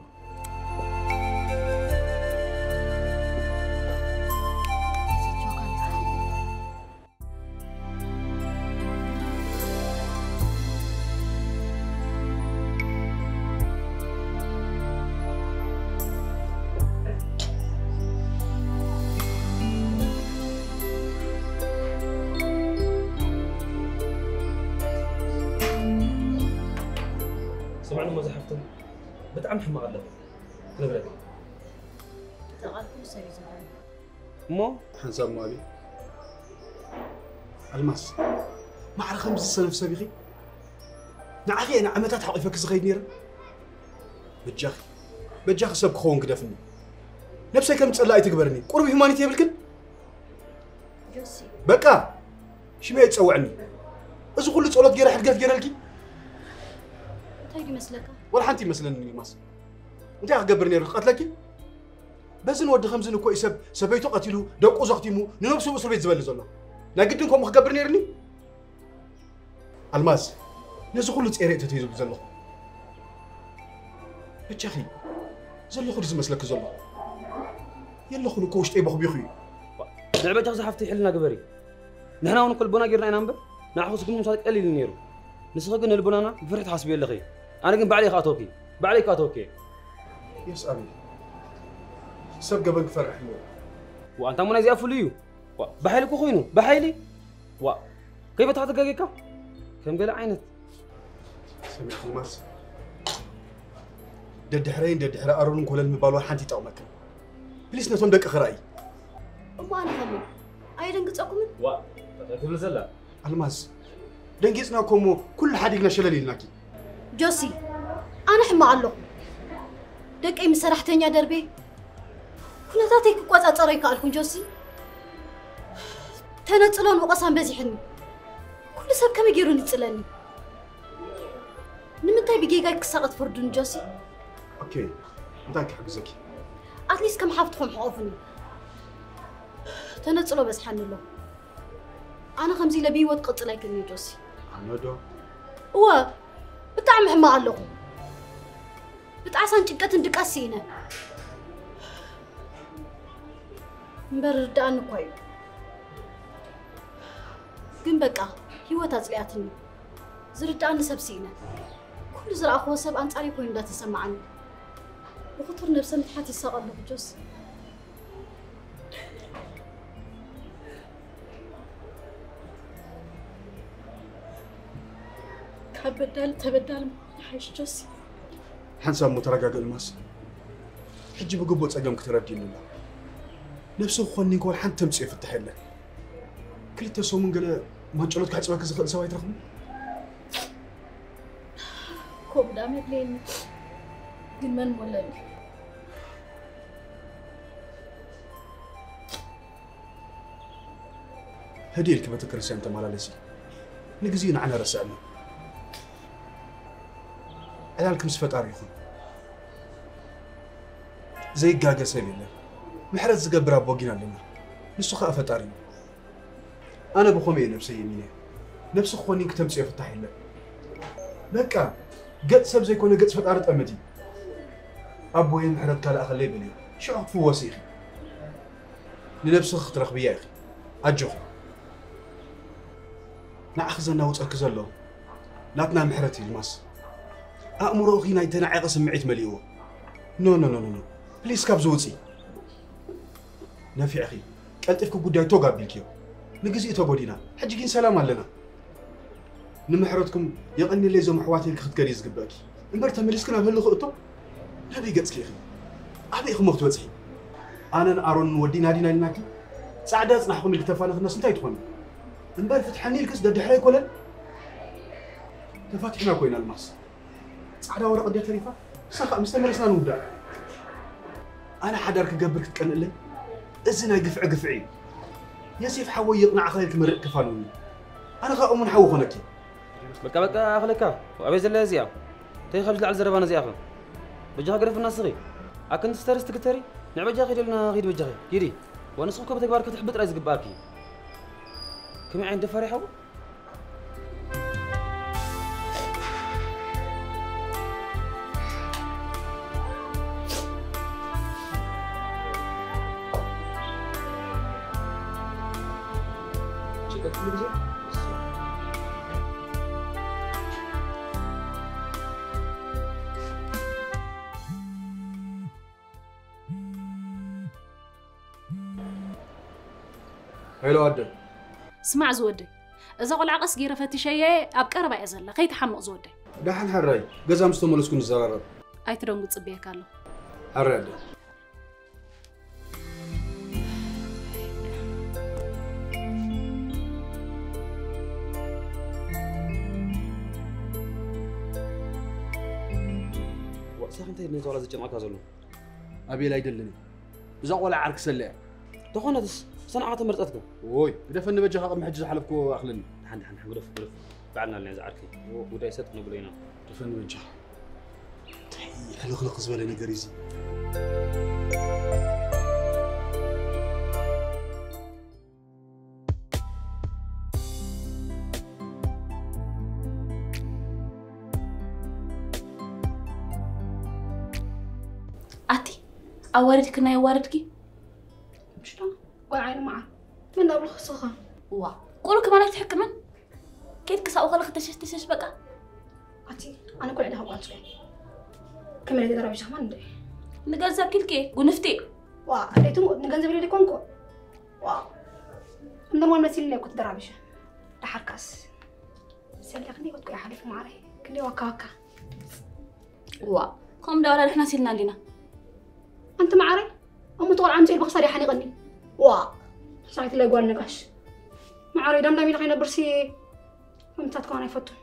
ስምዕኒ እሞ ዝሓፍተይ፣ ብጣዕሚ ሕማቕ ኣለኹ ክነግረኪ። ተቓልኩ ሰብ እዩ ዝኸውን። እሞ ሓንሳብ እሞ ኣብይ። ኣልማዝ፣ ማዕረ ከምዚ ዝሰነፍ ሰብ ኢኺ? ንዓኺ እየ ንዓመታት ሓቒፈኪ ዝኸይድ ነይረ። በጃኺ፣ በጃኺ ሰብ ክኸውን ግደፍኒ። ነብሰይ ከም ዝጸልኣ ኣይትግበርኒ። ቁሩብ ሂዩማኒቲ የብልክን? ጆሲ። በቃ! ሽመይ ኣይትጸውዕኒ። እዚ ኩሉ ጸሎት ገይረ ሕድገት ገይረልኪ? እንታይ ይመስለካ? ወላ ሓንቲ ይመስለኒ ኣልማዝ። እንታይ ክገብር ነይሩ? ክቐትለኪ? በዝን ወዲ ከምዝን እኮ እዩ ሰብ ሰበይቱ ቀቲሉ፣ ደቁ ዘኽቲሙ፣ ንነብሱ ኣብ እስር ቤት ዝበሊ ዘሎ። ናይ ግድን ከምኡ ክገብር ነይርኒ? ኣልማዝ፣ ነዚ ኩሉ ጸይረ እየ ተተይዙ ዘለኹ። በጃኺ፣ ዘለኹ ድዩ ዝመስለኪ ዘሎ? የለኹን እኮ፣ ውሽጠይ ቦኽቢኹ እዩ። ንዕበጃኺ ዝሓፍተይ ሕልና ግበሪ። ንሕና እውን እኮ ልቦና ጌርና ኢና እምበር፣ ንዓኹስ ግን ምውሳድ ቀሊል እዩ ነይሩ። ንስኺ ግን ንልቦናና ብፍርሒ ትሓስብዮ ኣለኺ። ኣነ ግን ባዕለይ ክኣትወኪ፣ ባዕለይ ክኣትወኪ እየ። የስ ኣቤል፣ ሰብ ገበን ክፈርሕ ኣለዎ። ዋእ፣ ኣንታ እሞ ናይዚኣ ፍሉይ እዩ። ዋእ፣ ብሓይሊ እኮ ኮይኑ፣ ብሓይሊ። ዋእ፣ ከይፈታሕቲ ጋጌካ። ከም ገለ ዓይነት። ሰሚዕኪ ማስ? ደድሕረይን ደድሕረ ኣሮንን ኮለል ምባል ዋላ ሓንቲ ይጠቕመክን። ፕሊስ ነቶም ደቂ ክራይ። እሞ ኣነ ኸሞ ኣየደንግጸኩምን? ዋእ፣ እንታይ ትብል ዘላ? ኣልማዝ፣ ደንጊጽና እኮ እሞ ኩሉ ሓዲግና ሸለል ኢልናኪ። ጆሲ፣ ኣነ ሕማቕ ኣለኹ። ደቀይ ምስ ሰራሕተኛ ደርቤ ኩነታተይ ክቆጻጸሮ ኣይከኣልኩን ጆሲ። ተነጽሎን ወቐሳን በዚሕኒ። ኩሉ ሰብ ከመይ ገይሩ ንጽለኒ? ንምንታይ ብጌጋይ ክሳቐ ትፈርዱኒ ጆሲ? ኦኬ፣ እንታይ ክሕግዘኪ? ኣትሊስት ከም ሓፍትኹም ሕቆፉኒ። ተነጽሎ በዝሓኒ ኣሎ። ኣነ ከምዚ ኢለ ብህይወት ክቕጽል ኣይክእልን እየ ጆሲ። ኣነ ዶ? እወ፣ ብጣዕሚ ሕማቕ ኣለኹ። ብጣዕሳን ጭንቀትን ድቃስ ስኢነ። እምበር ርድኣኒ እኳ እዩ። ግን በቃ፣ ህይወት ኣጽሊኣትኒ። ዝርድኣኒ ሰብ ስኢነ። ኩሉ ዝረኣኽዎ ሰብ ኣንጻረይ ኮይኑ እንዳተሰማዓኒ። ብኽቱር ነብሰ ምትሓት ይሳቐ ኣለኹ ጆሲ። ካብ በዳሊ ተበዳሊ ምዃን ይሓይሽ ጆሲ። ሓንሳብ እሞ ተረጋጊ ኣልማዝ። ሕጂ ብግቡእ ጸገም ክትረድእኒ ኣለዋ። ነብሲ ክኾኒ እንከ ሓንቲ ተምጽኦ ፍታሕ የለን። ክልተ ሰሙን ገለ ማንጨሎት ክሕጽበኪ ዝኽእል ሰብ ኣይትረኽብን? ከምኡ ደኣ መድለየኒ። ግን መን ሞለኒ? ህድእ ኢልኪ ቤተክርስትያን ተመላለሲ። ንግዜኡ ንዓና ረስዐና። ዕላልኪ ምስ ፈጣሪ ይኹን። ዘይጋገ ሰብ የለን። ምሕረት ዝገብር ኣቦ ጊና ኣለና። ንሱ ኸኣ ፈጣሪ እዩ። ኣነ ብኸምኡ እየ ነብሰይ የሚነ። ነብሲ ክኾኒ ክተምጽኦ ፍታሕ የለን። በቃ፣ ገጽ ሰብ ዘይኮነ ገጽ ፈጣሪ ጠምቲ። ኣቦየ ምሕረት ካልኣኸለይ በልዮ። ሽዑ ክትፍወሲ ኢኺ። ንነብስኺ ክትረኽብያ ኢኺ። ኣጆኺ። ንዓኺ ዘናውጸኪ ዘሎ ናትና ምሕረት እዩ፣ ኣልማዝ። ኣእምሮኺ ናይ ተናዒቐ ስምዒት መሊእዎ። ኖ፣ ኖ፣ ኖ፣ ኖ፣ ኖ። ፕሊስ ካብዚ ውጺ። ነፊዕኺ። ቀልጢፍኪ ጉዳይ ቶግ ኣቢልክዮ። ንግዜኡ ተጎዲና። ሕጂ ግን ሰላም ኣለና። ንምሕረትኩም የቐንየለይ እዞም ኣሕዋተይ ኢልኪ ክትከዲ እዩ ዝግበእኪ። እምበር ተመሊስኪ ናብ ህልኽ እቶ ናበይ ገጽኪ ኢኺ? ኣበይ ኢኹም ክትበጽሒ? ኣነን ኣሮንን ወዲና ዲና ኢልናኪ? ጻዕዳ ኣጽናሕኹም ኢልኪ ተፋንኽነስ እንታይ ትኾኒ? እምበር ፍትሐኒ ኢልክስ ደድሕረይ ኮለል? ተፋቲሕና ኮይና ኣልማዝ። ጻዕዳ ወረቐት ድያ ተሪፋ? ንሳ ኸኣ ምስ ተመለስና ንውዳእ። ኣነ ሓዳር ክገብር ክትቀንእለይ? እዚ ናይ ግፍዒ ግፍዒ እዩ። የሴፍ ሓወይ ይቕናዕኻ ኢልኪ መሪቕ ክፋንውኒ። ኣነ ኸኣ እሙን ሓው ኾነኪ። በቃ በቃ ኣኽለካ። ኣበይ ዘላ እዚኣ? እንታይ ካብ ዝለዓል ዘረባ ነዚኣ ኸ? በጃኻ ግደፍና እስኺ። ኣክንቲ ስተርስ ትግተሪ? ንዕ በጃኺ ኢለልና ኺድ በጃኺ። ኪዲ። ወንስኺ እኮ ብተግባር ክትሕቢ ጥራይ ዝግብኣኪ። ከመይ ዓይነት ደፋር ይሓው? ሄሎ ኣደ። ስማዕ ዝወደይ፣ እዛ ቆልዓ ቀስ ገይረ ፈቲሸየ፣ ኣብ ቀረባ እያ ዘላ፣ ከይትሓምቕ ዝወደይ። ደሓን ሕራይ፣ ገዛ ምስ ተመለስኩ ንዘራረብ። ኣይትደንጉ፣ ጽበየካ ኣለኹ። ሕራይ ኣደ። ዋእ፣ ሳኺ እንታይ ነዚ ቆልዓ ዘጨንቐካ ዘሎ? ኣቤል ኣይደልን። እዛ ቆልዓ ዓርኪ ሰለ እያ። ተኾነትስ፣ ሰንዓ ተመርጸትካ። ኦይ፣ ግደፈኒ በጃኻ፣ ቅድሚ ሕጂ ዝሓለፍክዎ ኣኽለኒ። ደሓን፣ ደሓን፣ ደሓን፣ ግደፍ፣ ግደፍ። ባዕልና ኣለና እዛ ዓርኪ። ጉዳይ ሰጥ ንብሎ ኢና። ግደፈኒ በጃኻ። እንታይ ሕልኽልኽ ዝበለ ነገር እዩ እዚ? ኣቲ ኣዋሪድክና የዋረድኪ። ምሽታ ቆልዓ ኢሉ መዓር። ምን ዳብሎ ክስኻ? እዋ፣ ቆሎ ከማን ኣይትሕክምን? ኬድኪ ሳኡ ከለኺ ተሸሽ ተሸሽ በቃ። ኣቲ ኣነ እኮ ልዕሊ ካብ ቋንጽ እየ። ከመይ ኢለ ተደራቢሽ ከማን እንደ ንገንዘብ ኪልኪ ጉንፍቲ። ዋ፣ ኣደይቱ ንገንዘብ ኢለ ዲኮንኮ። ዋ፣ እንደርማን መሲልኒ እኮ ተደራቢሽ። ደሓርካስ ሰለኽኒ ወጥኩ ይሓልፍ ማዕረይ። ክንደይ ዋካ ዋካ። ዋ፣ ከም ዳውላ ንሕና ሲልና እንዲና። ኣንቲ ማዕረይ፣ እሞ ተቆልዓ ኣምፅእ ብክሳድ ይሓኒቐኒ። ዋ፣ ሳይት ላይ ጓል ነጋሽ። ማዕረይ ዳምዳም ኢለ ከይነብርሲ ምምታት ከማን ኣይፈቱን።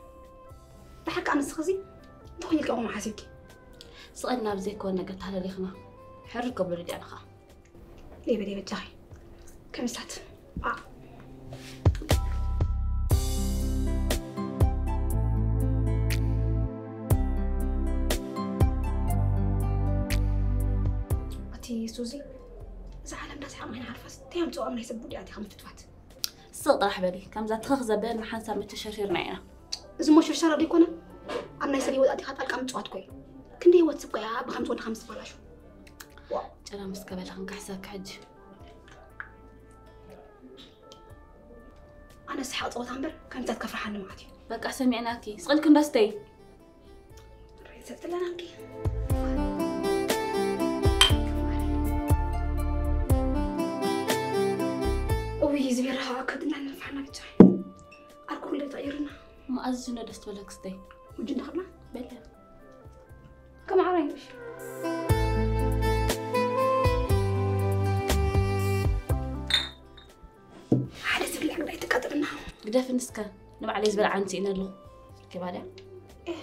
ብሓቂ ኣነስ ኸዚ እንታይ ኢልካ ከምኡ ሓሲብኪ? ስቕ ኢልና ኣብ ዘይኮነ ነገር ተሃለሊኽና ሕርር ከብሎ ርድያና ኸኣ። ደይ በደይ በጃኺ። ከምሳት። ኣ። ኣቲ ሱዚ፣ እዛ ዓለም ዳስ ሓቕና ሓርፋስ እንታይ ኣምጽኦ ኣብ ናይ ሰብ ቡዲኣት ኢኻ ምፍትፋት? ስቕ ጥራሕ በሊ፣ ከምዛ ትኽኽ ዘበለን ሓንሳብ መተሸርሸርና ኢና። እዚ ሞ ሽርሸራ ዶ ኣይኮነን? ኣብ ናይ ሰብ ህይወት ኣቲኻ ጣልቃ ምጽዋት እኮ እዩ። ክንደይ ህይወት ሰብ እኮ እያ ብኸምዚ ወድኻ ምስ ትበላሾ። ዋ። ጭራ ምስ ከበልኽን ክሕሰኪ ሕጂ። ኣነ ሰሓቕ ጸወታ እምበር ከምታት ከፍርሓኒ መዓት እዩ። በቃ ሰሚዕናኪ። ስቕ ኢልኪ እንዳስተይ። ሬሰት ለናንኪ። እውይ፣ እዚ ቢራ ከዓ ከብድና ነንፋሕና ብቻ። ኣልኮል ዶ ተቐይርና? መኣዝነ ደስ ትበለክ ስተይ። ውጅ እንዳኸብና? በለ። ከም ዓራይ ምሽ። ሓደ ዝብላዕ ግዳ ኣይትቃጥልና። ግደፍኒ እስከ፣ ንባዕለይ ዝበልዓኒ ስኢነ ኣለኹ። ርኪባ ድያ? ኤህ፣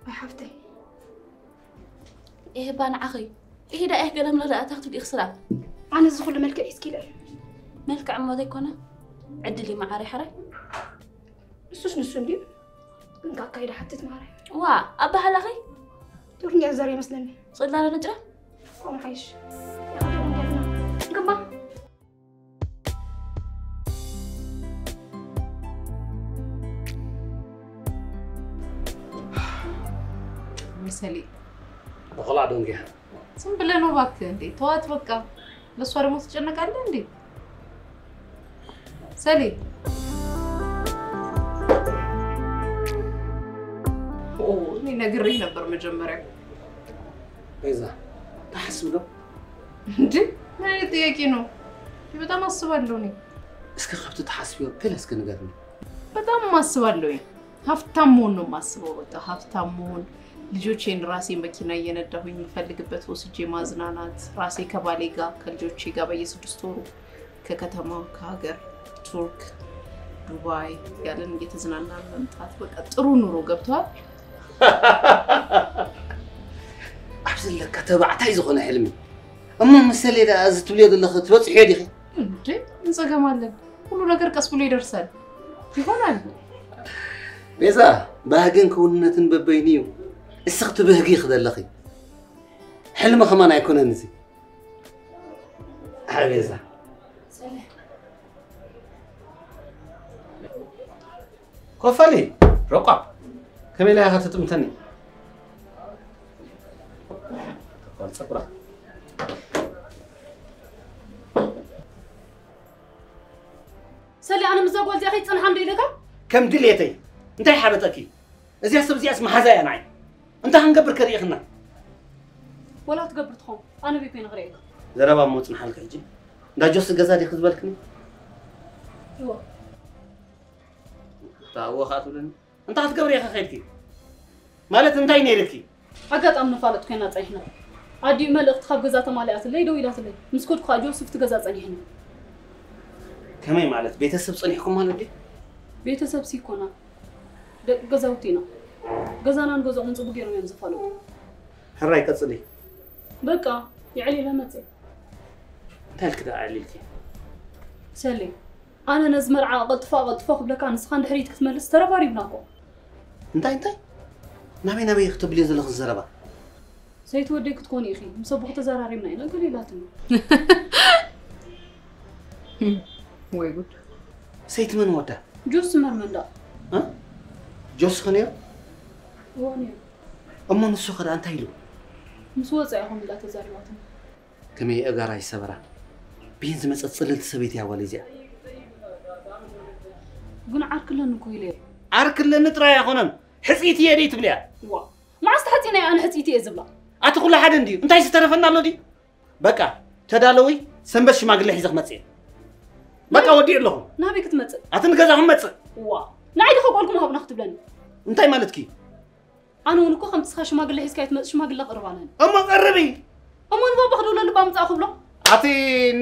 ኣይ ሓፍተይ። ኤህ፣ እባ ንዓኺ። ኤህ፣ ዳ ኤህ፣ ገለ ምለለ ኣታ ክትብሊ ኢኺ ስላ። ኣነ እዚ ኩሉ መልክዕ ሒዝኪ ኢለ እየ። መልክዕ እሞ ዘይኮነ፣ ዕድል እዩ መዓረይ ሓራይ። ንሱስ ንሱ እንድዩ። ግን ካብ ኣካይዳ ሓትት መዓረይ። ዋ፣ ኣባህላኺ? ጡርኛ ዘር ይመስለኒ። ጽላለ ንጭረ? ከምኡ ሓይሽ። ግባ። መሰሊ። በኸላ ዶንግያ። ዝም ብለህ ነው እባክህ እንዴ? ተዋት በቃ። ለእሷ ደግሞ ትጨነቃለህ እንዴ? ሰሊ። ኦ፣ እኔ ነግሬህ ነበር መጀመሪያ። ቤዛ፣ ትሓስቢ ዶ? እንዴ? ምን አይነት ጥያቄ ነው? በጣም አስባለሁ እኔ። እስከ ካብቲ ትሓስቢዮ ገለ እስከ ንገርኒ። በጣም አስባለሁ። ሀብታም መሆን ነው የማስበው። በቃ ሀብታም መሆን፣ ልጆቼን ራሴ መኪና እየነዳሁኝ የምፈልግበት ወስጄ ማዝናናት፣ ራሴ ከባሌ ጋር ከልጆቼ ጋር በየስድስት ወሩ ከከተማ ከሀገር ቱርክ፣ ዱባይ ያለን እየተዝናናን መምጣት። በቃ ጥሩ ኑሮ ገብቷል። ኣብዚ ለካ ተባዕታይ ዝኾነ ሕልሚ። እሞ መሰለይ ደኣ እዚ ትብልዮ ዘለኺ ትበጽሕዮ ዲኺ? እንዴ፣ ምን ጸገም ኣለን? ሁሉ ነገር ቀስ ብሎ ይደርሳል። ይሆናል። ቤዛ፣ ባህግን ክውንነትን በበይኑ እዩ። እስኺ ትብህጊ ኢኺ ዘለኺ። ሕልሚ ከማን ኣይኮነን እዚ። ኣይ ቤዛ። ኮፈሊ፣ ሮቋ፣ ከመይ ኢላ ኢኻ ትጥምተኒ? ጸጉራ። ሰሊ፣ ኣነ ምስዛ ጓል እዚኣ ከይትጸንሓ እንዶ ኢለካ? ከም ድሌተይ። እንታይ ሓበጠኪ? እዚኣ ሰብ እዚኣስ መሓዛ እያ ንዓይ። እንታይ ክንገብር ከ ርኢኽና? ወላ ትገብር ትኸውን፣ ኣነ በይ ኮይነ ክርእየካ። ዘረባ እሞ ጽንሓልካ ሕጂ። እንዳ ጆሲ ገዛ ዲኺ ዝበልክኒ? እወ። እታ እወ ኸኣ ትብለኒ? እንታይ ክትገብሪ ኢኺ ከይድኪ? ማለት እንታይ ነይርኪ? ኣጋጣሚ ንፋለጥ ኮይና ጸኒሕና። ኣዲኡ መልእኽቲ ካብ ገዛ ተማሊኣትለይ ደዊላትለይ። ምስ ከድኩ ከኣ ጆሲ ኣብቲ ገዛ ጸኒሕኒ። ከመይ ማለት? ቤተሰብ ጸኒሕኩም ማለት ድዩ? ቤተሰብሲ ይኮና። ደቂ ገዛውቲ ኢና። ገዛናን ገዛኦምን ጽቡቕ ገይሮም እዮም ዝፋለጡ። ሕራይ ቀጽሊ። በቃ፣ የዕሊለ መጽእ። እንታይ ኢልኪ ደኣ ኣዕሊልኪ? ሰሌ፣ ኣነ ነዚ መርዓ ኣቐልጥፎ ኣቐልጥፎ ክብለካ፣ ንስኻ ንድሕሪት ክትመልስ ተረባሪብና እኮ። እንታይ፣ እንታይ? ናበይ፣ ናበይ ኢኺ ተብልዮ ዘለኺ ዘረባ? ሰይቲ ወደይ ክትኮኒ ኢኺ፣ ምስ ኣቦኺ ተዘራሪብና ኢና፣ ገለ ኢላትኒ። ወይ ጉድ። ሰይቲ መን ወዳ? ጆሲ መርመንዳ። እ? ጆሲ ኸ ነይሩ? እወ ነይሩ። እሞ ንሱ ኸ ደኣ እንታይ ኢሉ? ምስ ወጸ ኢኹም ኢላ ተዛሪባትኒ። ከመይ ኣእጋራ ይሰበራ። ብይን ዝመጸት ጽልልቲ ሰበይቲ እያ ጓል እዚኣ። ግን ዓርኪ ኣለኒ እኮ ኢለ እየ። ዓርኪ ኣለኒ ጥራይ ኣይኮነን፣ ሕጽይቲ እየ ደይ ትብልያ? ዋ፣ መዓስ ተሓጺነ እየ ኣነ ሕጽይቲ እየ ዝብላ? ኣቲ ኩሉ ሓደ እንድዩ፣ እንታይ ዝተረፈና ኣሎ ድዩ? በቃ፣ ተዳለዊ፣ ሰንበት ሽማግለ ሒዘ ክመጽእ እየ። በቃ፣ ወዲእ ኣለኹ። ናበይ ክትመጽእ? ኣቲ ንገዛኹም መጽእ። ዋ፣ ንዓይ ዲኻ ጓልኩም ሃቡና ክትብለኒ? እንታይ ማለትኪ? ኣነ እውን እኮ ከምቲ ስኻ ሽማግለ ሒዝካ ኣይትመጽእ ሽማግለ ክቕርብ ኣለኒ። እሞ ቀርቢ። እሞ ንባባ ክድውለሉ ባምጻእ ክብሎ? ኣቲ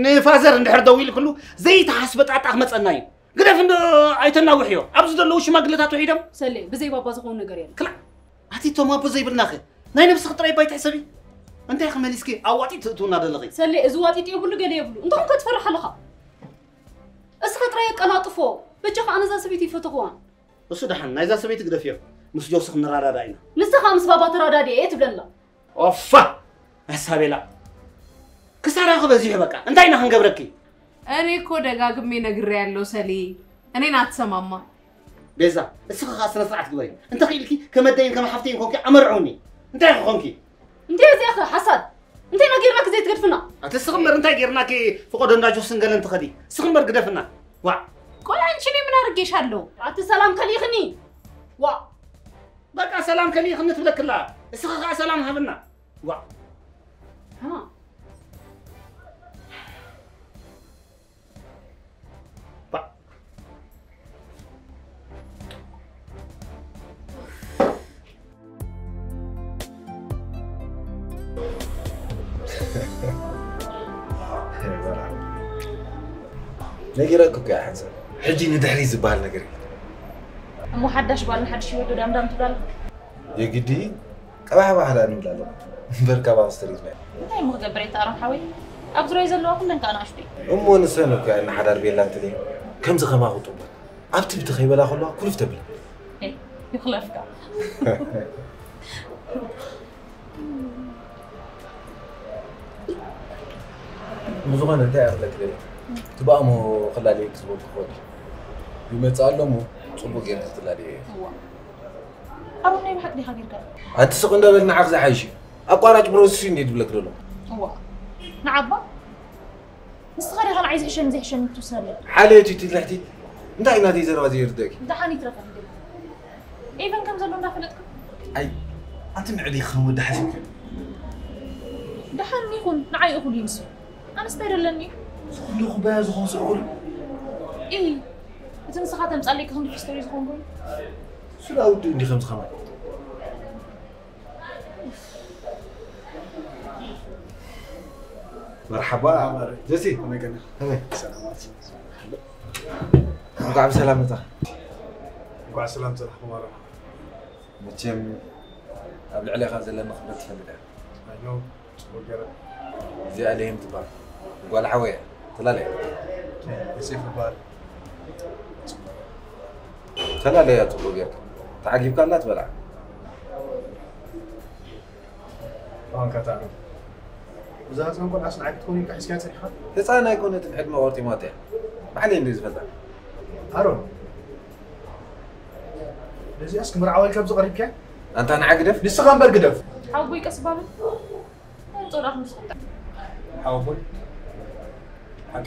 ንፋዘር እንድሕር ደዊልክሉ ዘይተሓስበ ጣጣ ክመጸና እዩ። ግደፍ እንዶ ኣይተናውሕዮ። ኣብዚ ዘለዉ ሽማግለታት ውሒዶም። ሰሌ፣ ብዘይ ባባ ዝኸውን ነገር የለን። ክላ ኣቲ እቶም ኣቦ ዘይብልናኸ ናይ ነብስኺ ጥራይ ባይ ትሕሰቢ። እንታይ ኢኺ መሊስኪ ኣዋጢ ትእትውና ዘለኺ? ሰሌ፣ እዚ ዋጢጥ የብሉ ገለ የብሉ። እንተኹም ከትፈርሕ ኣለኻ። እስኻ ጥራይ ኣቀላጥፎ። በጃኻ ኣነ እዛ ሰበይቲ ይፈተኽዋን። እሱ ደሓን ናይዛ ሰበይቲ ግደፍዮ። ምስ ጆሲ ክንረዳዳ ኢና። ንስኻ ምስ ባባ ተራዳዲ እየ ትብለላ። ኦፋ መሳቤላ ክሳራኺ በዚሑ በቃ እንታይ ኢና ክንገብረኪ? እኔ እኮ ደጋግሜ ነግሬያለሁ ሰሌ፣ እኔን አትሰማማ። ቤዛ እስኺ ኸዓ ስነ ስርዓት ግበሪ እንተኽኢልኪ ከመደይን ከም ሓፍተይን ኮንኪ ኣመርዕውኒ እንታይ ኢኺ ኮንኪ? እንታይ እዚኣ ኸ ሓሳድ እንተይና ጌርናኪ ዘይትገድፍና? ኣቲ እስኺ እምበር እንታይ ጌርናኪ ፍቆዶ እንዳ ጆስን ገለን ትኸዲ እስኺ እምበር ግደፍና ዋዕ። ቆይ ኣንቺ እኔ ምን አርጌሻለሁ? ኣቲ ሰላም ከሊኽኒ ዋዕ። በቃ ሰላም ከሊኽኒ ትብለኪ ኣላ እስኺ ኸዓ ሰላም ሃብና ዋዕ። ነጊረክ እኮ እያ ሓንሳብ ሕጂ ንድሕሪት ዝበሃል ነገር የለን። እሞ ሓዳሽ ጓል ንሓድሽ ህይወት ዶ ዳምዳም ትብላ ኣለኻ? የግዲ ቀባሕባሕ ደኣ ንብል ኣለና እምበር ካባኺ ዝተሪፍና እንታይ እሞ ክገብር እየ ተኣሮም ሓወይ ኣብ ዙርያይ ዘለዋ ኩለን ከኣ ንኣሽቱ እየ እሞ ንሰን እኮ እየን ንሓዳር ቤላ እንትልየን ከምዚ ከማኺ ጥቡቅ ኣብ ትብቲ ከይበላ ከለዋ ኩልፍ ተብለን ይኽለፍካ ብዝኾነ እንታይ እየ ክብለኪ ደልየ ትብኣሞ ክላለየኪ ዝበልኩ ክወዲ ይመፅእ ኣሎ እሞ ፅቡቅ ጌርኪ ክትላለየ እየ ኣሮን ናይ ብሓቂ ዲኻ ጌርካ ኣቲ ስቕ እንዳበል ንዓኺ ዝሓይሽ እዩ ኣቋራጭ ፕሮሰስ እዩ እንዴ ዝብለኪ ዘሎ እዋ ንዓባ ንስኻ ዲኻ ንዓይ ዝሕሸኒ ዘይሕሸኒ ትውስን ኣለካ ሓለዮት እዩ ትልሕቲ እንታይ እዩ ናተይ ዘረባ ዘይርደእኪ ደሓን ይትረፈ ኤቨን ከም ዘሎ እንዳፈለጥካ ኣይ ኣቲ ምዕዲ ክኸውን ዶ ሓሲብኪ ደሓን ይኹን ንዓይ እኹል እዩ ንሱ ኣነስ እንታይ ደለኒ እዩ ኩሉ ኩባያ ዝኾን ሰብ እኹል እዩ ኢ እቲ ንስኻ ተምጻለይ ክኽንዲ ፊስቶሪ ዝኾን ኮይኑ ስለ ውዲ እንዲ ከም ዝኸማ መርሓባ ጀሲ ከመይ ቀኒኻ ከመይ ሰላማት እንኳዕ ብሰላም መጻ እንኳዕ ሰላም ጸናሕኩም ኣረፋ መቸም ኣብ ልዕሌኻ ዘለኒ ክብረት ትፈልጥ እያ I know ጽቡቅ ገይረ እዚኣ ለይም ትበሃል ጓል ሓወይ እያ ተላለያ ዮሴፍ ይበሃል ተላለያ ጽቡቅ ጌርካ ተዓጊብካ ኣላ ትበልዓ ቋንካ ተኣረም እዛ ህፃን ቆልዓስ ንዓይ ክትኮን ኢልካ ሒዝካያ ፀኒሕኻ ህፃን ኣይኮነትን ዕድመ ቆርጢማቶ እያ ባዕለይ እንድዩ ዝፈልጣ ኣሮን ነዚኣስ ክምርዓዋ ኢልካ ኣብዚ ቀሪብካያ ኣንታ ንዓ ግደፍ ንስኻ እምበር ግደፍ ሓጎይ ቀስ ባሉ ናይ ጾላኹም ዝኽታ ሓወቦይ ሓቂ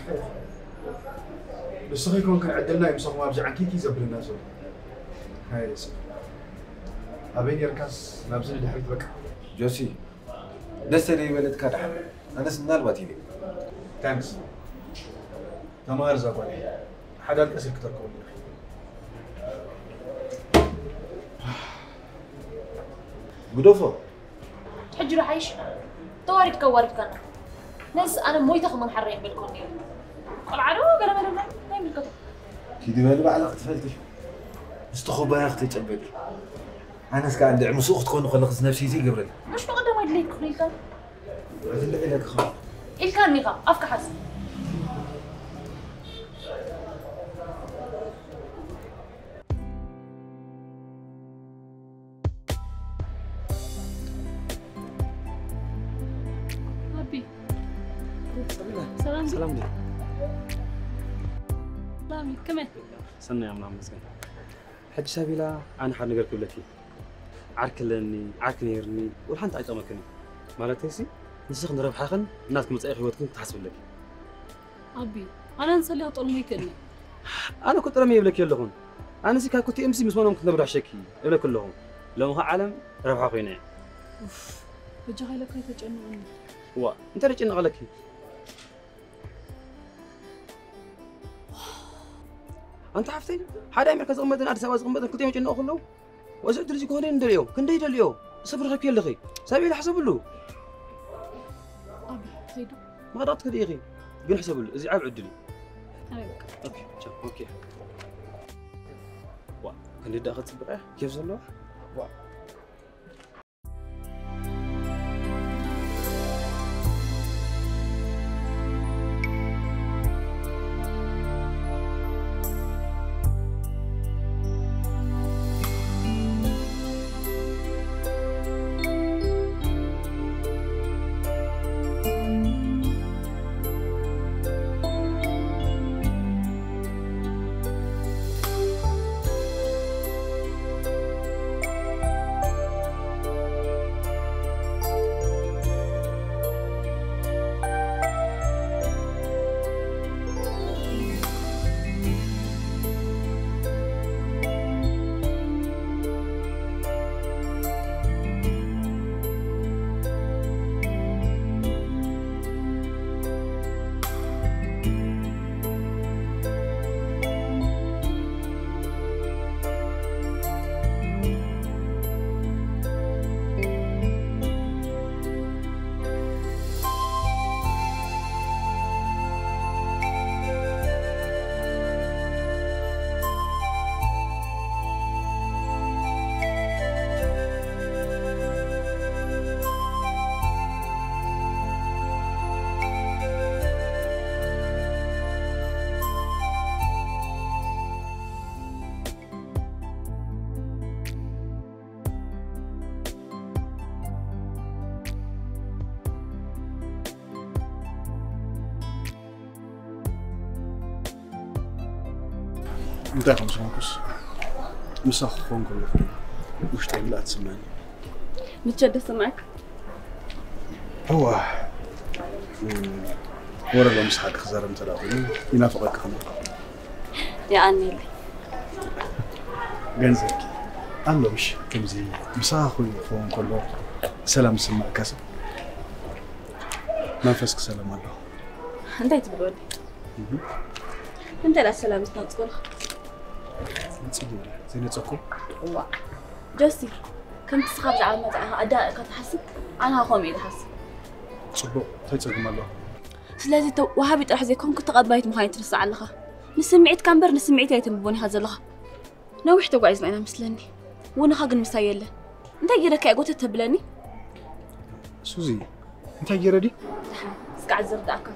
ንስኺ ኮንክን ዕድልና እዩ ምሳኹም ኣብዚ ዓንኪኪ ዘብልና ዘሎ ሃይ ዮሴፍ ኣበይ ነርካስ ናብዚ ንድሕሪት በቃ ጆሲ ደስ ዘይበለትካ ደሓን ኣነስ ምናልባት ኢለ ታንክስ ተማሃር እዛ ጓል ሓዳር ቀስ ኢልክ ተርከበሉ ኢኺ ግደፎ ሕጂ ዶ ሓይሽ ተዋሪድካ ኣዋሪድካና ነስ ኣነ ሞይተ ከማን ሓራይ ምበልኩ ነይሩ ቆልዓ ዶ ገለ መለና ኣይምልከቶ ኪዲ በሊ ባዕልኺ ትፈልጢ ምስቲ ኩባያ ክተጨበጢ ኣነስ ከዓ እንድዒ ምስኡ ክትኮኒ ከለኽስ ነብሰይ ዘይገብረኒ ምሽ ብቐዳማይ ድሌት ክኽኑ ኢልካ እዚ እንድዒ ኢለኪ ኢልካኒ ኢኻ ኣፍካ ሓዝ ኣቢ ሰላም ሰላም ሰላም ከመይ ሰናይ ኣምላኽ መስገን ሕጂ ሳቤላ ኣነ ሓደ ነገር ክብለኪ ዓርኪ ኣለኒ ዓርኪ ነይርኒ ወላ ሓንቲ ኣይጠቕመክን ማለተይሲ ንስኽ ንረብሓኽን እናትክ መጻኢ ህይወትክን ክትሓስብ ኣለኪ ኣቢ ኣነ ንሰሊ ክጠልሞ ይክእልኒ ኣነ እኮ ጥረሚ ይብለኪ ኣለኹን ኣነሲ ካብ ክልቲኦም ሲ ምስ መኖም ክትነብሪ ኣሸኪ እብለኪ ኣለኹ ሎሚ ኸ ዓለም ረብሓ ኮይና እያ በጃኻ ኢለካ ኣይተጨንቐኒ ዋ እንታይ ደጨንቐለኪ ኣንታ ሓፍተይ ሓደ ኣሜሪካ ዝቕመጥን ኣዲስ ኣበባ ዝቕመጥን ክልቲኦም ይጭነቑ ከለዉ እዚ ዕድል እዚ ክኾነ እንደልዮ ክንደይ ደልዮ ሰብ ረኺብኪ ኣለኺ ሰብ ኢለ ሕሰብሉ መቐዳቕ ትክዲ ኢኺ ግን ሕሰብሉ እዚ ዓብ ዕድል እዩ ኦኬ ቻው ኦኬ ክንዲ ደኣ ክጽብቕ እያ ኬፍ ዘለዋ። ዋ። እንታይ ከም ዝኾንኩስ ምሳኺ ክኾን ከለኹ ውሽጠይ ምልኣት ትስምዓኒ። ምቸት ዶ ይስምዓካ? እዋ፣ እም፣ ወረ ሎ ምስ ሓቂ ክዛረብ እንተ ደኣ ኮይኑ ይናፍቐኪ ከሎ። የቐንየለይ። ገንዘብኪ ኣሎ ምሽ? ከምዚ ምሳኺ ኮይኑ ክኸውን ከሎ ሰላም ዝስምዓካ ሰብ መንፈስኪ ሰላም ኣሎ። እንታይ ትብል ወዲ? እህ። እንታይ ደኣ ሰላም ዝተነጽጎ ኣለኻ? ነጺጉ እየ ዘይነጸግኩ። እዋ። ጆሲ፣ ከምቲ ንስኻ ብዛዕባ መጻኢኻ ኣዳቒቕካ ትሓስብ፣ ኣነ ኸኣ ከምኡ እየ ዝሓስብ። ጽቡቕ፣ እንታይ ጸገም ኣለዎ? ስለዚ ተ-፣ ወሃቢ ጥራሕ ዘይኮንኩ ተቐባይት ምዃነይ ትርስዕ ኣለኻ። ንስምዒትካ እምበር ንስምዒተይ ኣይተንብቦን ኢኻ ዘለኻ። ነዊሕ ተጓዒዝና ኢና መስለኒ። ውንኻ ግን ምሳይ የለን። እንታይ ገይረካ እየ ጎተት ተብለኒ? ሱዚ፣ እንታይ ገይረ ድዩ? ደሓን፣ እስካዕ ዝርድኣካ።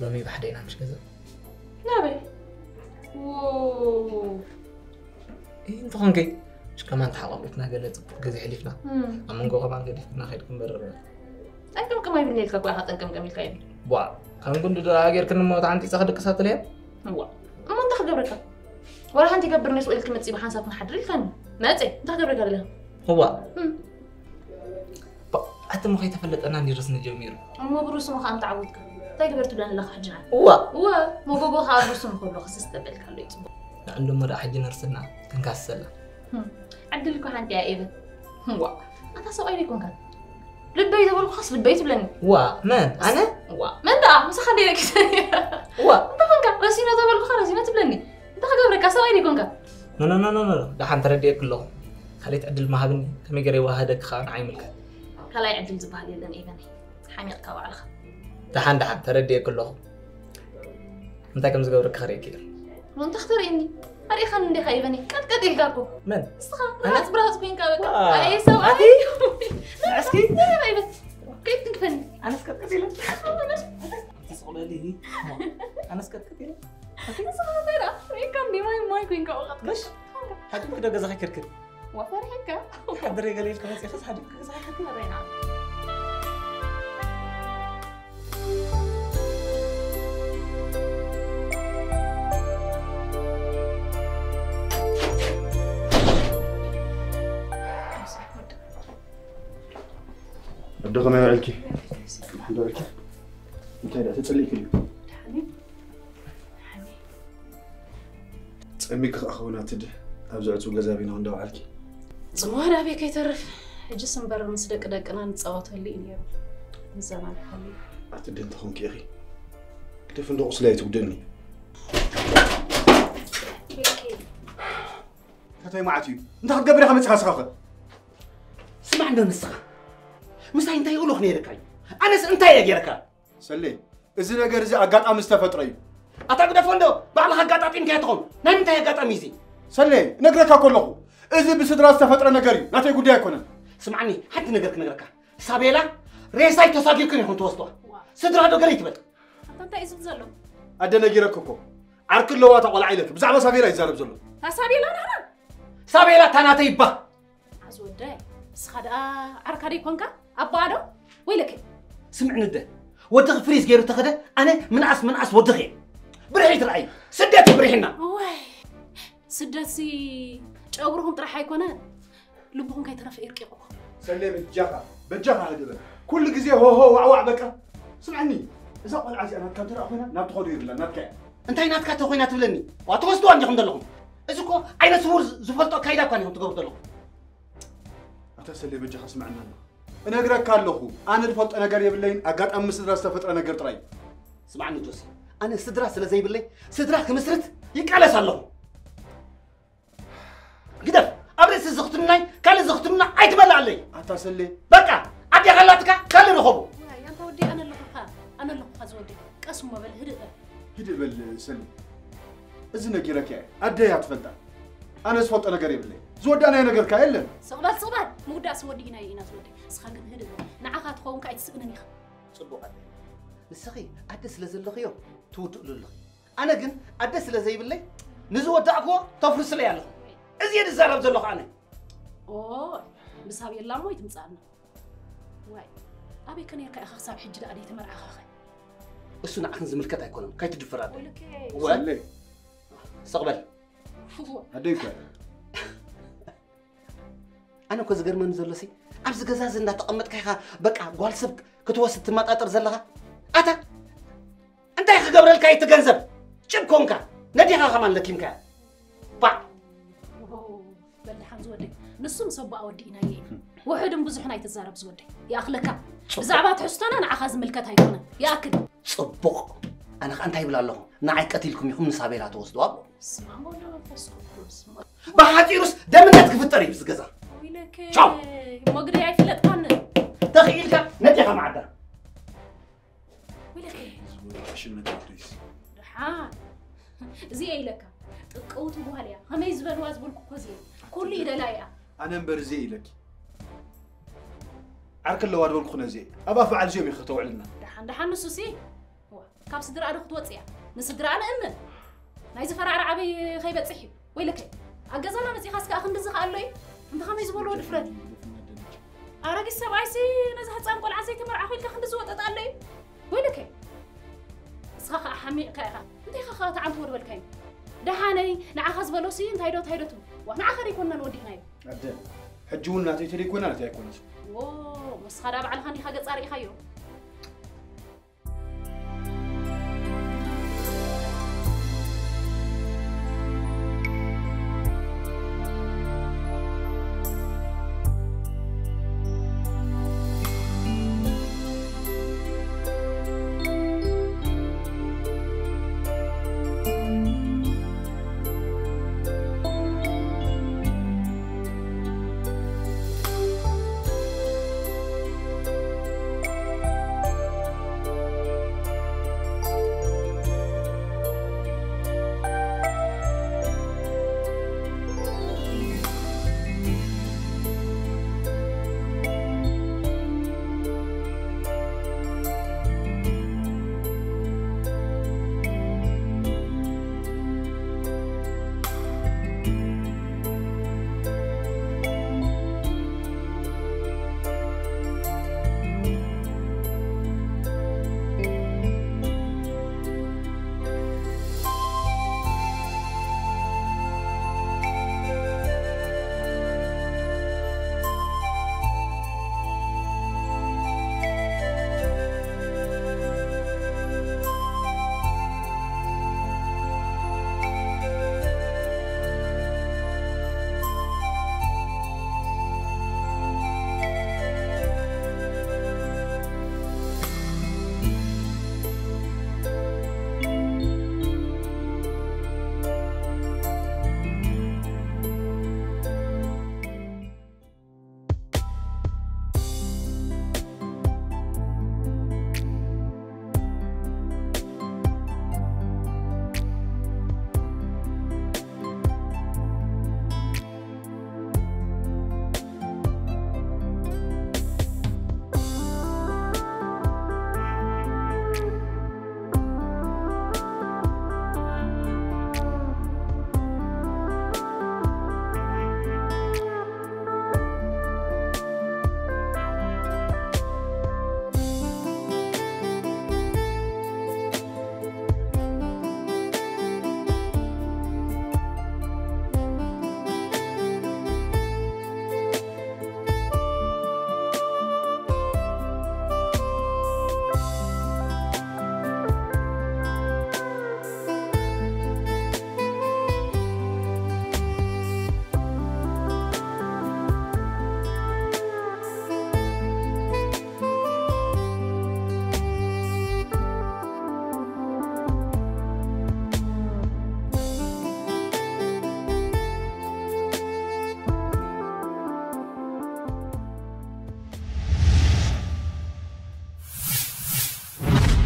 ሎሚ ብሓደ ኢና ምሽ ገዛ። ናበይ? ዎ። እይ፣ እንተኾንከይ፣ ምሽ ከማን ተሓቋቂፍና ገለ ጽቡቕ ግዜ ሕሊፍና። እም። ኣብ መንጎ ከማን ገዲፍና ከይድ ክንበርር። ጠንቅምቅም ኣይብልኒ ኢልካ እኮ ኢኻ ጠንቅምቅም ኢልካ እዩ። ቧ፣ ከም ጉንዲ ደኣ ጌርክኒ እሞ ተዓንጢጸ ክድቅሳ ትልየ? እዋ። እሞ እንታይ ክገብረካ? ወላ ሓንቲ ይገብር ነስ ኢልክ መጺ ብሓንሳብ ክንሓድር ኢልካኒ። መጺ፣ እንታይ ክገብረካ ደለኻ? እዋ። እም። ባ፣ ኣቲ እሞ ከይተፈለጠና እንዲ ርስኒ ጀሚሩ። እሞ ብሩስሙ ከኣ ምተዓወትካ። እንታይ ግበር ትብለኒ ኣለኻ ሕጂ ንዓይ? እዋ። እዋ፣ መጎጎ ከኣ ብሩስሙ ከሎ ክስስ ተበልካ ኣሎ እዩ ጽቡቕ። ንዕንዶ እሞ ደኣ ሕጂ ነርስና ክንካስሰላ። ህም፣ ዕድል እኮ ሓንቲ እያ ኤቨን። ህዋ፣ ኣታ ሰብኣይ ዘይኮንካን? ልበይ ተበልኩኻስ ልበይ ትብለኒ። ዋ፣ መን? ኣነ? ዋ፣ መን ደኣ? ምሳኻ ደይ ረኪሰ። ዋ። እንታይ ኮንካ? ረሲኖ ተበልኩኻ ረሲኖ ትብለኒ። እንታይ ክገብረካ? ሰብኣይ ደይ ኮንካ? ኖ፣ ኖ፣ ኖ፣ ኖ፣ ኖ። ደሓን ተረዲኤኪ ኣለኹ። ካልኣይቲ ዕድል ምሃብኒ ከመይ ገይረ ይወሃደኪ ከኣ ንዓይ ይምልከት። ካልኣይ ዕድል ዝበሃል የለን ኤቨን። ሓሚቕካ ባዕልኻ። ደሓን፣ ደሓን ተረዲኤኪ ኣለኹ። እንታይ ከም ዝገብረኪ ክርእየኪ እየ። እንታይ ክተርእየኒ? ኣርእኻኒ እንዲኻ ኤቨን። ቀጥቀጥ ኢልካ እኮ። መን? ንስኻ ኣነ? ብራጽ ብራጽ ኮይንካ በቃ። ዋ፣ ኣይ ሰብኣይ። ኣቲ? እስኪ። እንታይ ኤቨን? ከይድ ትንክፈኒ። ኣነስ ቀጥቀጥ ኢለ። ኣነስ ቀጥቀጥ ኢለ። ንስኻ እንታይ ደኣ? ርእካ እንዲ ማይ ማይ ኮይንካ ወቐጥ። ምሽ? ሓድም ክደ ገዛኻ ክርክር። ወፈርሒካ። ሓድሬ ገለ ኢልካ መጺእኻስ ሓድም ክገዛኻ ክርክር። ረይና። ዶ ከመይ ውዕልኪ? ዶ ውዕልኪ? እንታይ ደኣ ተጸሊእኪ ድዩ? ጸሚኪ ከኣ ክኸውን ኣትዲ ኣብዚ ዕጹው ገዛ ቢና እንዳውዓልኪ። ጽምዋ ናበይ ከይተርፍ፣ ሕጅስ እምበር ምስ ደቂ ደቅና ንጻወተሉ እዩ ነይሩ። ንዘናግዓሉ። ኣትዲ እንተኾንኪ ኢኺ። ግደፍ እንዶ ቁስለይ ኣይትጉድእኒ። ኦኬ። እንታይ መዓት እዩ? እንታይ ክትገብር ኢኻ መጺኻ ንስኻ ኸ? ስማዕ እንዶ ንስኻ። ምሳይ እንታይ ይእሉኽ ነይርካ እዩ? ኣነስ እንታይ እየ ገይረካ? ሰሌ፣ እዚ ነገር እዚ ኣጋጣሚ ዝተፈጥረ እዩ። ኣታ ግደፎ እንዶ፣ ባዕልኻ ኣጋጣጢምካዮ ትኾን። ናይ ምንታይ ኣጋጣሚ እዩ እዚ? ሰሌ፣ እነግረካ ከለኹ፣ እዚ ብስድራ ዝተፈጥረ ነገር እዩ። ናተይ ጉዳይ ኣይኮነን። ስምዓኒ፣ ሓንቲ ነገር ክነግረካ። ሳቤላ፣ ሬሳይ ተሳጊርክን ኢኹም ትወስድዋ። ስድራ ዶ ገለ ይትበል? ኣታ እንታይ እዩ ዝብል ዘሎ? ኣደ ነጊረክ እኮ። ዓርኪ ኣለዋ እታ ቆልዓ ኢለክ። ብዛዕባ ሳቤላ ይዛረብ ዘሎ። እታ ሳቤላ ናህና? ሳቤላ እታ ናተይ እባ። ኣዚ ወደይ፣ ንስኻ ደኣ ዓርካ ዶ ይኮንካ? ኣቦኣ ዶ? ወይለከ። ስምዕኒ ኣደ፣ ወድኺ ፍሪዝ ገይሩ ተኸደ፣ ኣነ ምንኣስ ምንኣስ ወድኺ እየ። ብርሒት ረኣይ፣ ስደት እዩ ብርሒና። እዋይ፣ ስደትሲ ጨጉርኹም ጥራሕ ኣይኮነ፣ ልብኹም ከይተረፈ ይርቂቑኩም። ሰሌ በጃኻ፣ በጃኻ ህድእ በል። ኩሉ ግዜ ሆሆ ዋዕዋዕ በቃ። ስምዐኒ፣ እዛ ቆልዓ እዚኣ ናትካ እንተ ደኣ ኮይና፣ ናብ ትኸዶ የብላን፣ ናትካ እያ። እንታይ ናትካ ተኾይና ትብለኒ? ዋ፣ ትወስድዋ እንዲኹም ዘለኹም። እዚ እኮ ዓይነ ስውር ዝ-፣ ዝፈልጦ ኣካይዳ እኳ እንዲኹም ትገብሩ ዘለኹም። ኣታ ሰሌ በጃኻ ስምዐና ኣለኻ። እነግረካ ኣለኹ፣ ኣነ ዝፈልጦ ነገር የብለይን፣ ኣጋጣሚ ምስ ስድራ ዝተፈጥረ ነገር ጥራይ እዩ። ስምዓኒ ጆሲ፣ ኣነ ስድራ ስለ ዘይብለይ፣ ስድራ ክምስርት ይቃለስ ኣለኹ። ግደፍ፣ ኣብ ርእሲ ዝኽትምናይ ካልእ ዝኽትምና ኣይትመልኣለይ። ኣታ ሰሌ። በቃ፣ ኣዴኻ ኣላትካ፣ ካልእ ርኸቡ። ዋይ፣ ኣንታ ወዲ፣ ኣነ ኣለኹኻ፣ ኣነ ኣለኹኻ ዝወዲ። ቀስ እሞ በል፣ ህድእ በል። ህድእ በል ሰሌ። እዚ ነጊረካ እየ፣ ኣደይ እያ ትፈልጣ። ኣነ ዝፈልጦ ነገር የብለይ። ዝወዳእናዮ ነገርካ የለን። ስቕ በል፣ ስቕ በል። ምውዳእሲ ወዲእናዮ ኢና ዝወዲ። ንስኻ ግን ህድእ በል። ንዓኻ ትኸውን ከኣ ኣይትስእንን ኢኻ። ጽቡቕ ኣደ። ንስኺ ኣደ ስለ ዘለኽዮ ትውድእሉ ኣለኺ። ኣነ ግን ኣደ ስለ ዘይብለይ ንዝወዳእክዎ ተፍርስለይ ኣለኹ። እዚ እየ ዝዛረብ ዘለኹ ኣነ። ኦ፣ ብሳብ የላ እሞ ይትምጻእና። ዋይ፣ ኣበይ ከ ነርካ ኢኻ ክሳብ ሕጂ ደኣ ዘይተመርዓኻኸ? እሱ ንዓኽን ዝምልከት ኣይኮነን፣ ከይትድፍር ኣደ። ወይለከ። ወ-፣ ሰሌ። ስቕ በል። እወ። ኣደይ እኮ እያ። ኣነ እኮ ዝገርመኒ ዘሎሲ፣ ኣብዚ ገዛ እዚ እንዳተቐመጥካ ኢኻ በቃ ጓል ሰብ ክትወስድ ትመጣጠር ዘለኻ? ኣታ እንታይ ክገብረልካ እዩ እቲ ገንዘብ? ጭብ ኮንካ፣ ነዴኻ ከማን ለኪምካያ። ባዕ። በል ደሓን ዝወደይ፣ ንሱ ምስ ኣቦኣ ወዲእናዮ ኢና። ውሑድን ብዙሕን ኣይትዛረብ ዝወደይ። ይኣኽለካ። ጽቡቕ። ብዛዕባ ትሕዝቶና ንዓኻ ዝምልከት ኣይኮነን። ይኣክል። ጽቡቕ። ኣነ ኸኣ እንታይ ይብል ኣለኹ? ንዓይ ቀቲልኩም ኢኹም ንሳቤላ ትወስድዋ ኣለኹ። በስመ ኣብ ወወልድ ወመንፈስ ቅዱስ። ብሓጺሩስ ደምነት ክፍጠር እዩ እዚ ገዛ። ወይለከ፣ ቻው። እሞ ግደይ ኣይፍለጥካን። ተኽኢልካ ነዴኻ ማዕዳ። ወይለከ። ዝወዲ ዕሽነት ኣድሪስ። ደሓን። እዚ እየ ኢለካ። ጥቀውቲ ጓል እያ። ከመይ ዝበልዋ ዝበልኩ እኮ እዚ እየ። ኩሉ ይደላ እያ። ኣነ እምበር እዚ እየ ኢለኪ። ዓርኪ ኣለዋ ዝበልኩ ነዚ እየ። ኣብ ኣፍ በዓል እዚኦም እዩ ከተውዕልና። ደሓን፣ ደሓን ንሱሲ። እዋ፣ ካብ ስድራኣ ዶ ክትወጽእ እያ? ንስድራኣ ንእመን። ናይ ዝፈራዕራ ዓበይ ከይበጽሕ እዩ። ወይለከ፣ ኣብ ገዛና መጺኻስ ከኣ ክንድዚ ከኣሎ እዩ? እንተ ኸመይ ዝበልዎ ድፍረት። ኣረጊት ሰብኣይሲ ነዛ ህጻን ቆልዓ ዘይተመርዓኹ ኢልካ ክንድዚ ወጠጥ ኣሎ እዩ? ወይለከ፣ ንስኻ ከኣ ሓሚቕካ ኢኻ። እንታይ ኢኻ ከኣ ተዓንትዎ ድበልካዮ? ደሓነይ፣ ንዓኻ ዝበሎሲ እንታይ ዶ፣ እንታይ ዶ ትብል? ዋ፣ ንዓኻ ደይኮንና ንወዲእናዮ። ኣደ፣ ሕጂ እውን ናተይ ተደይኮና ናተይ ኣይኮነትን። ዎ፣ ንስኻ ደኣ ባዕልኻ እንዲኻ ገጻ ርኢኻዮ።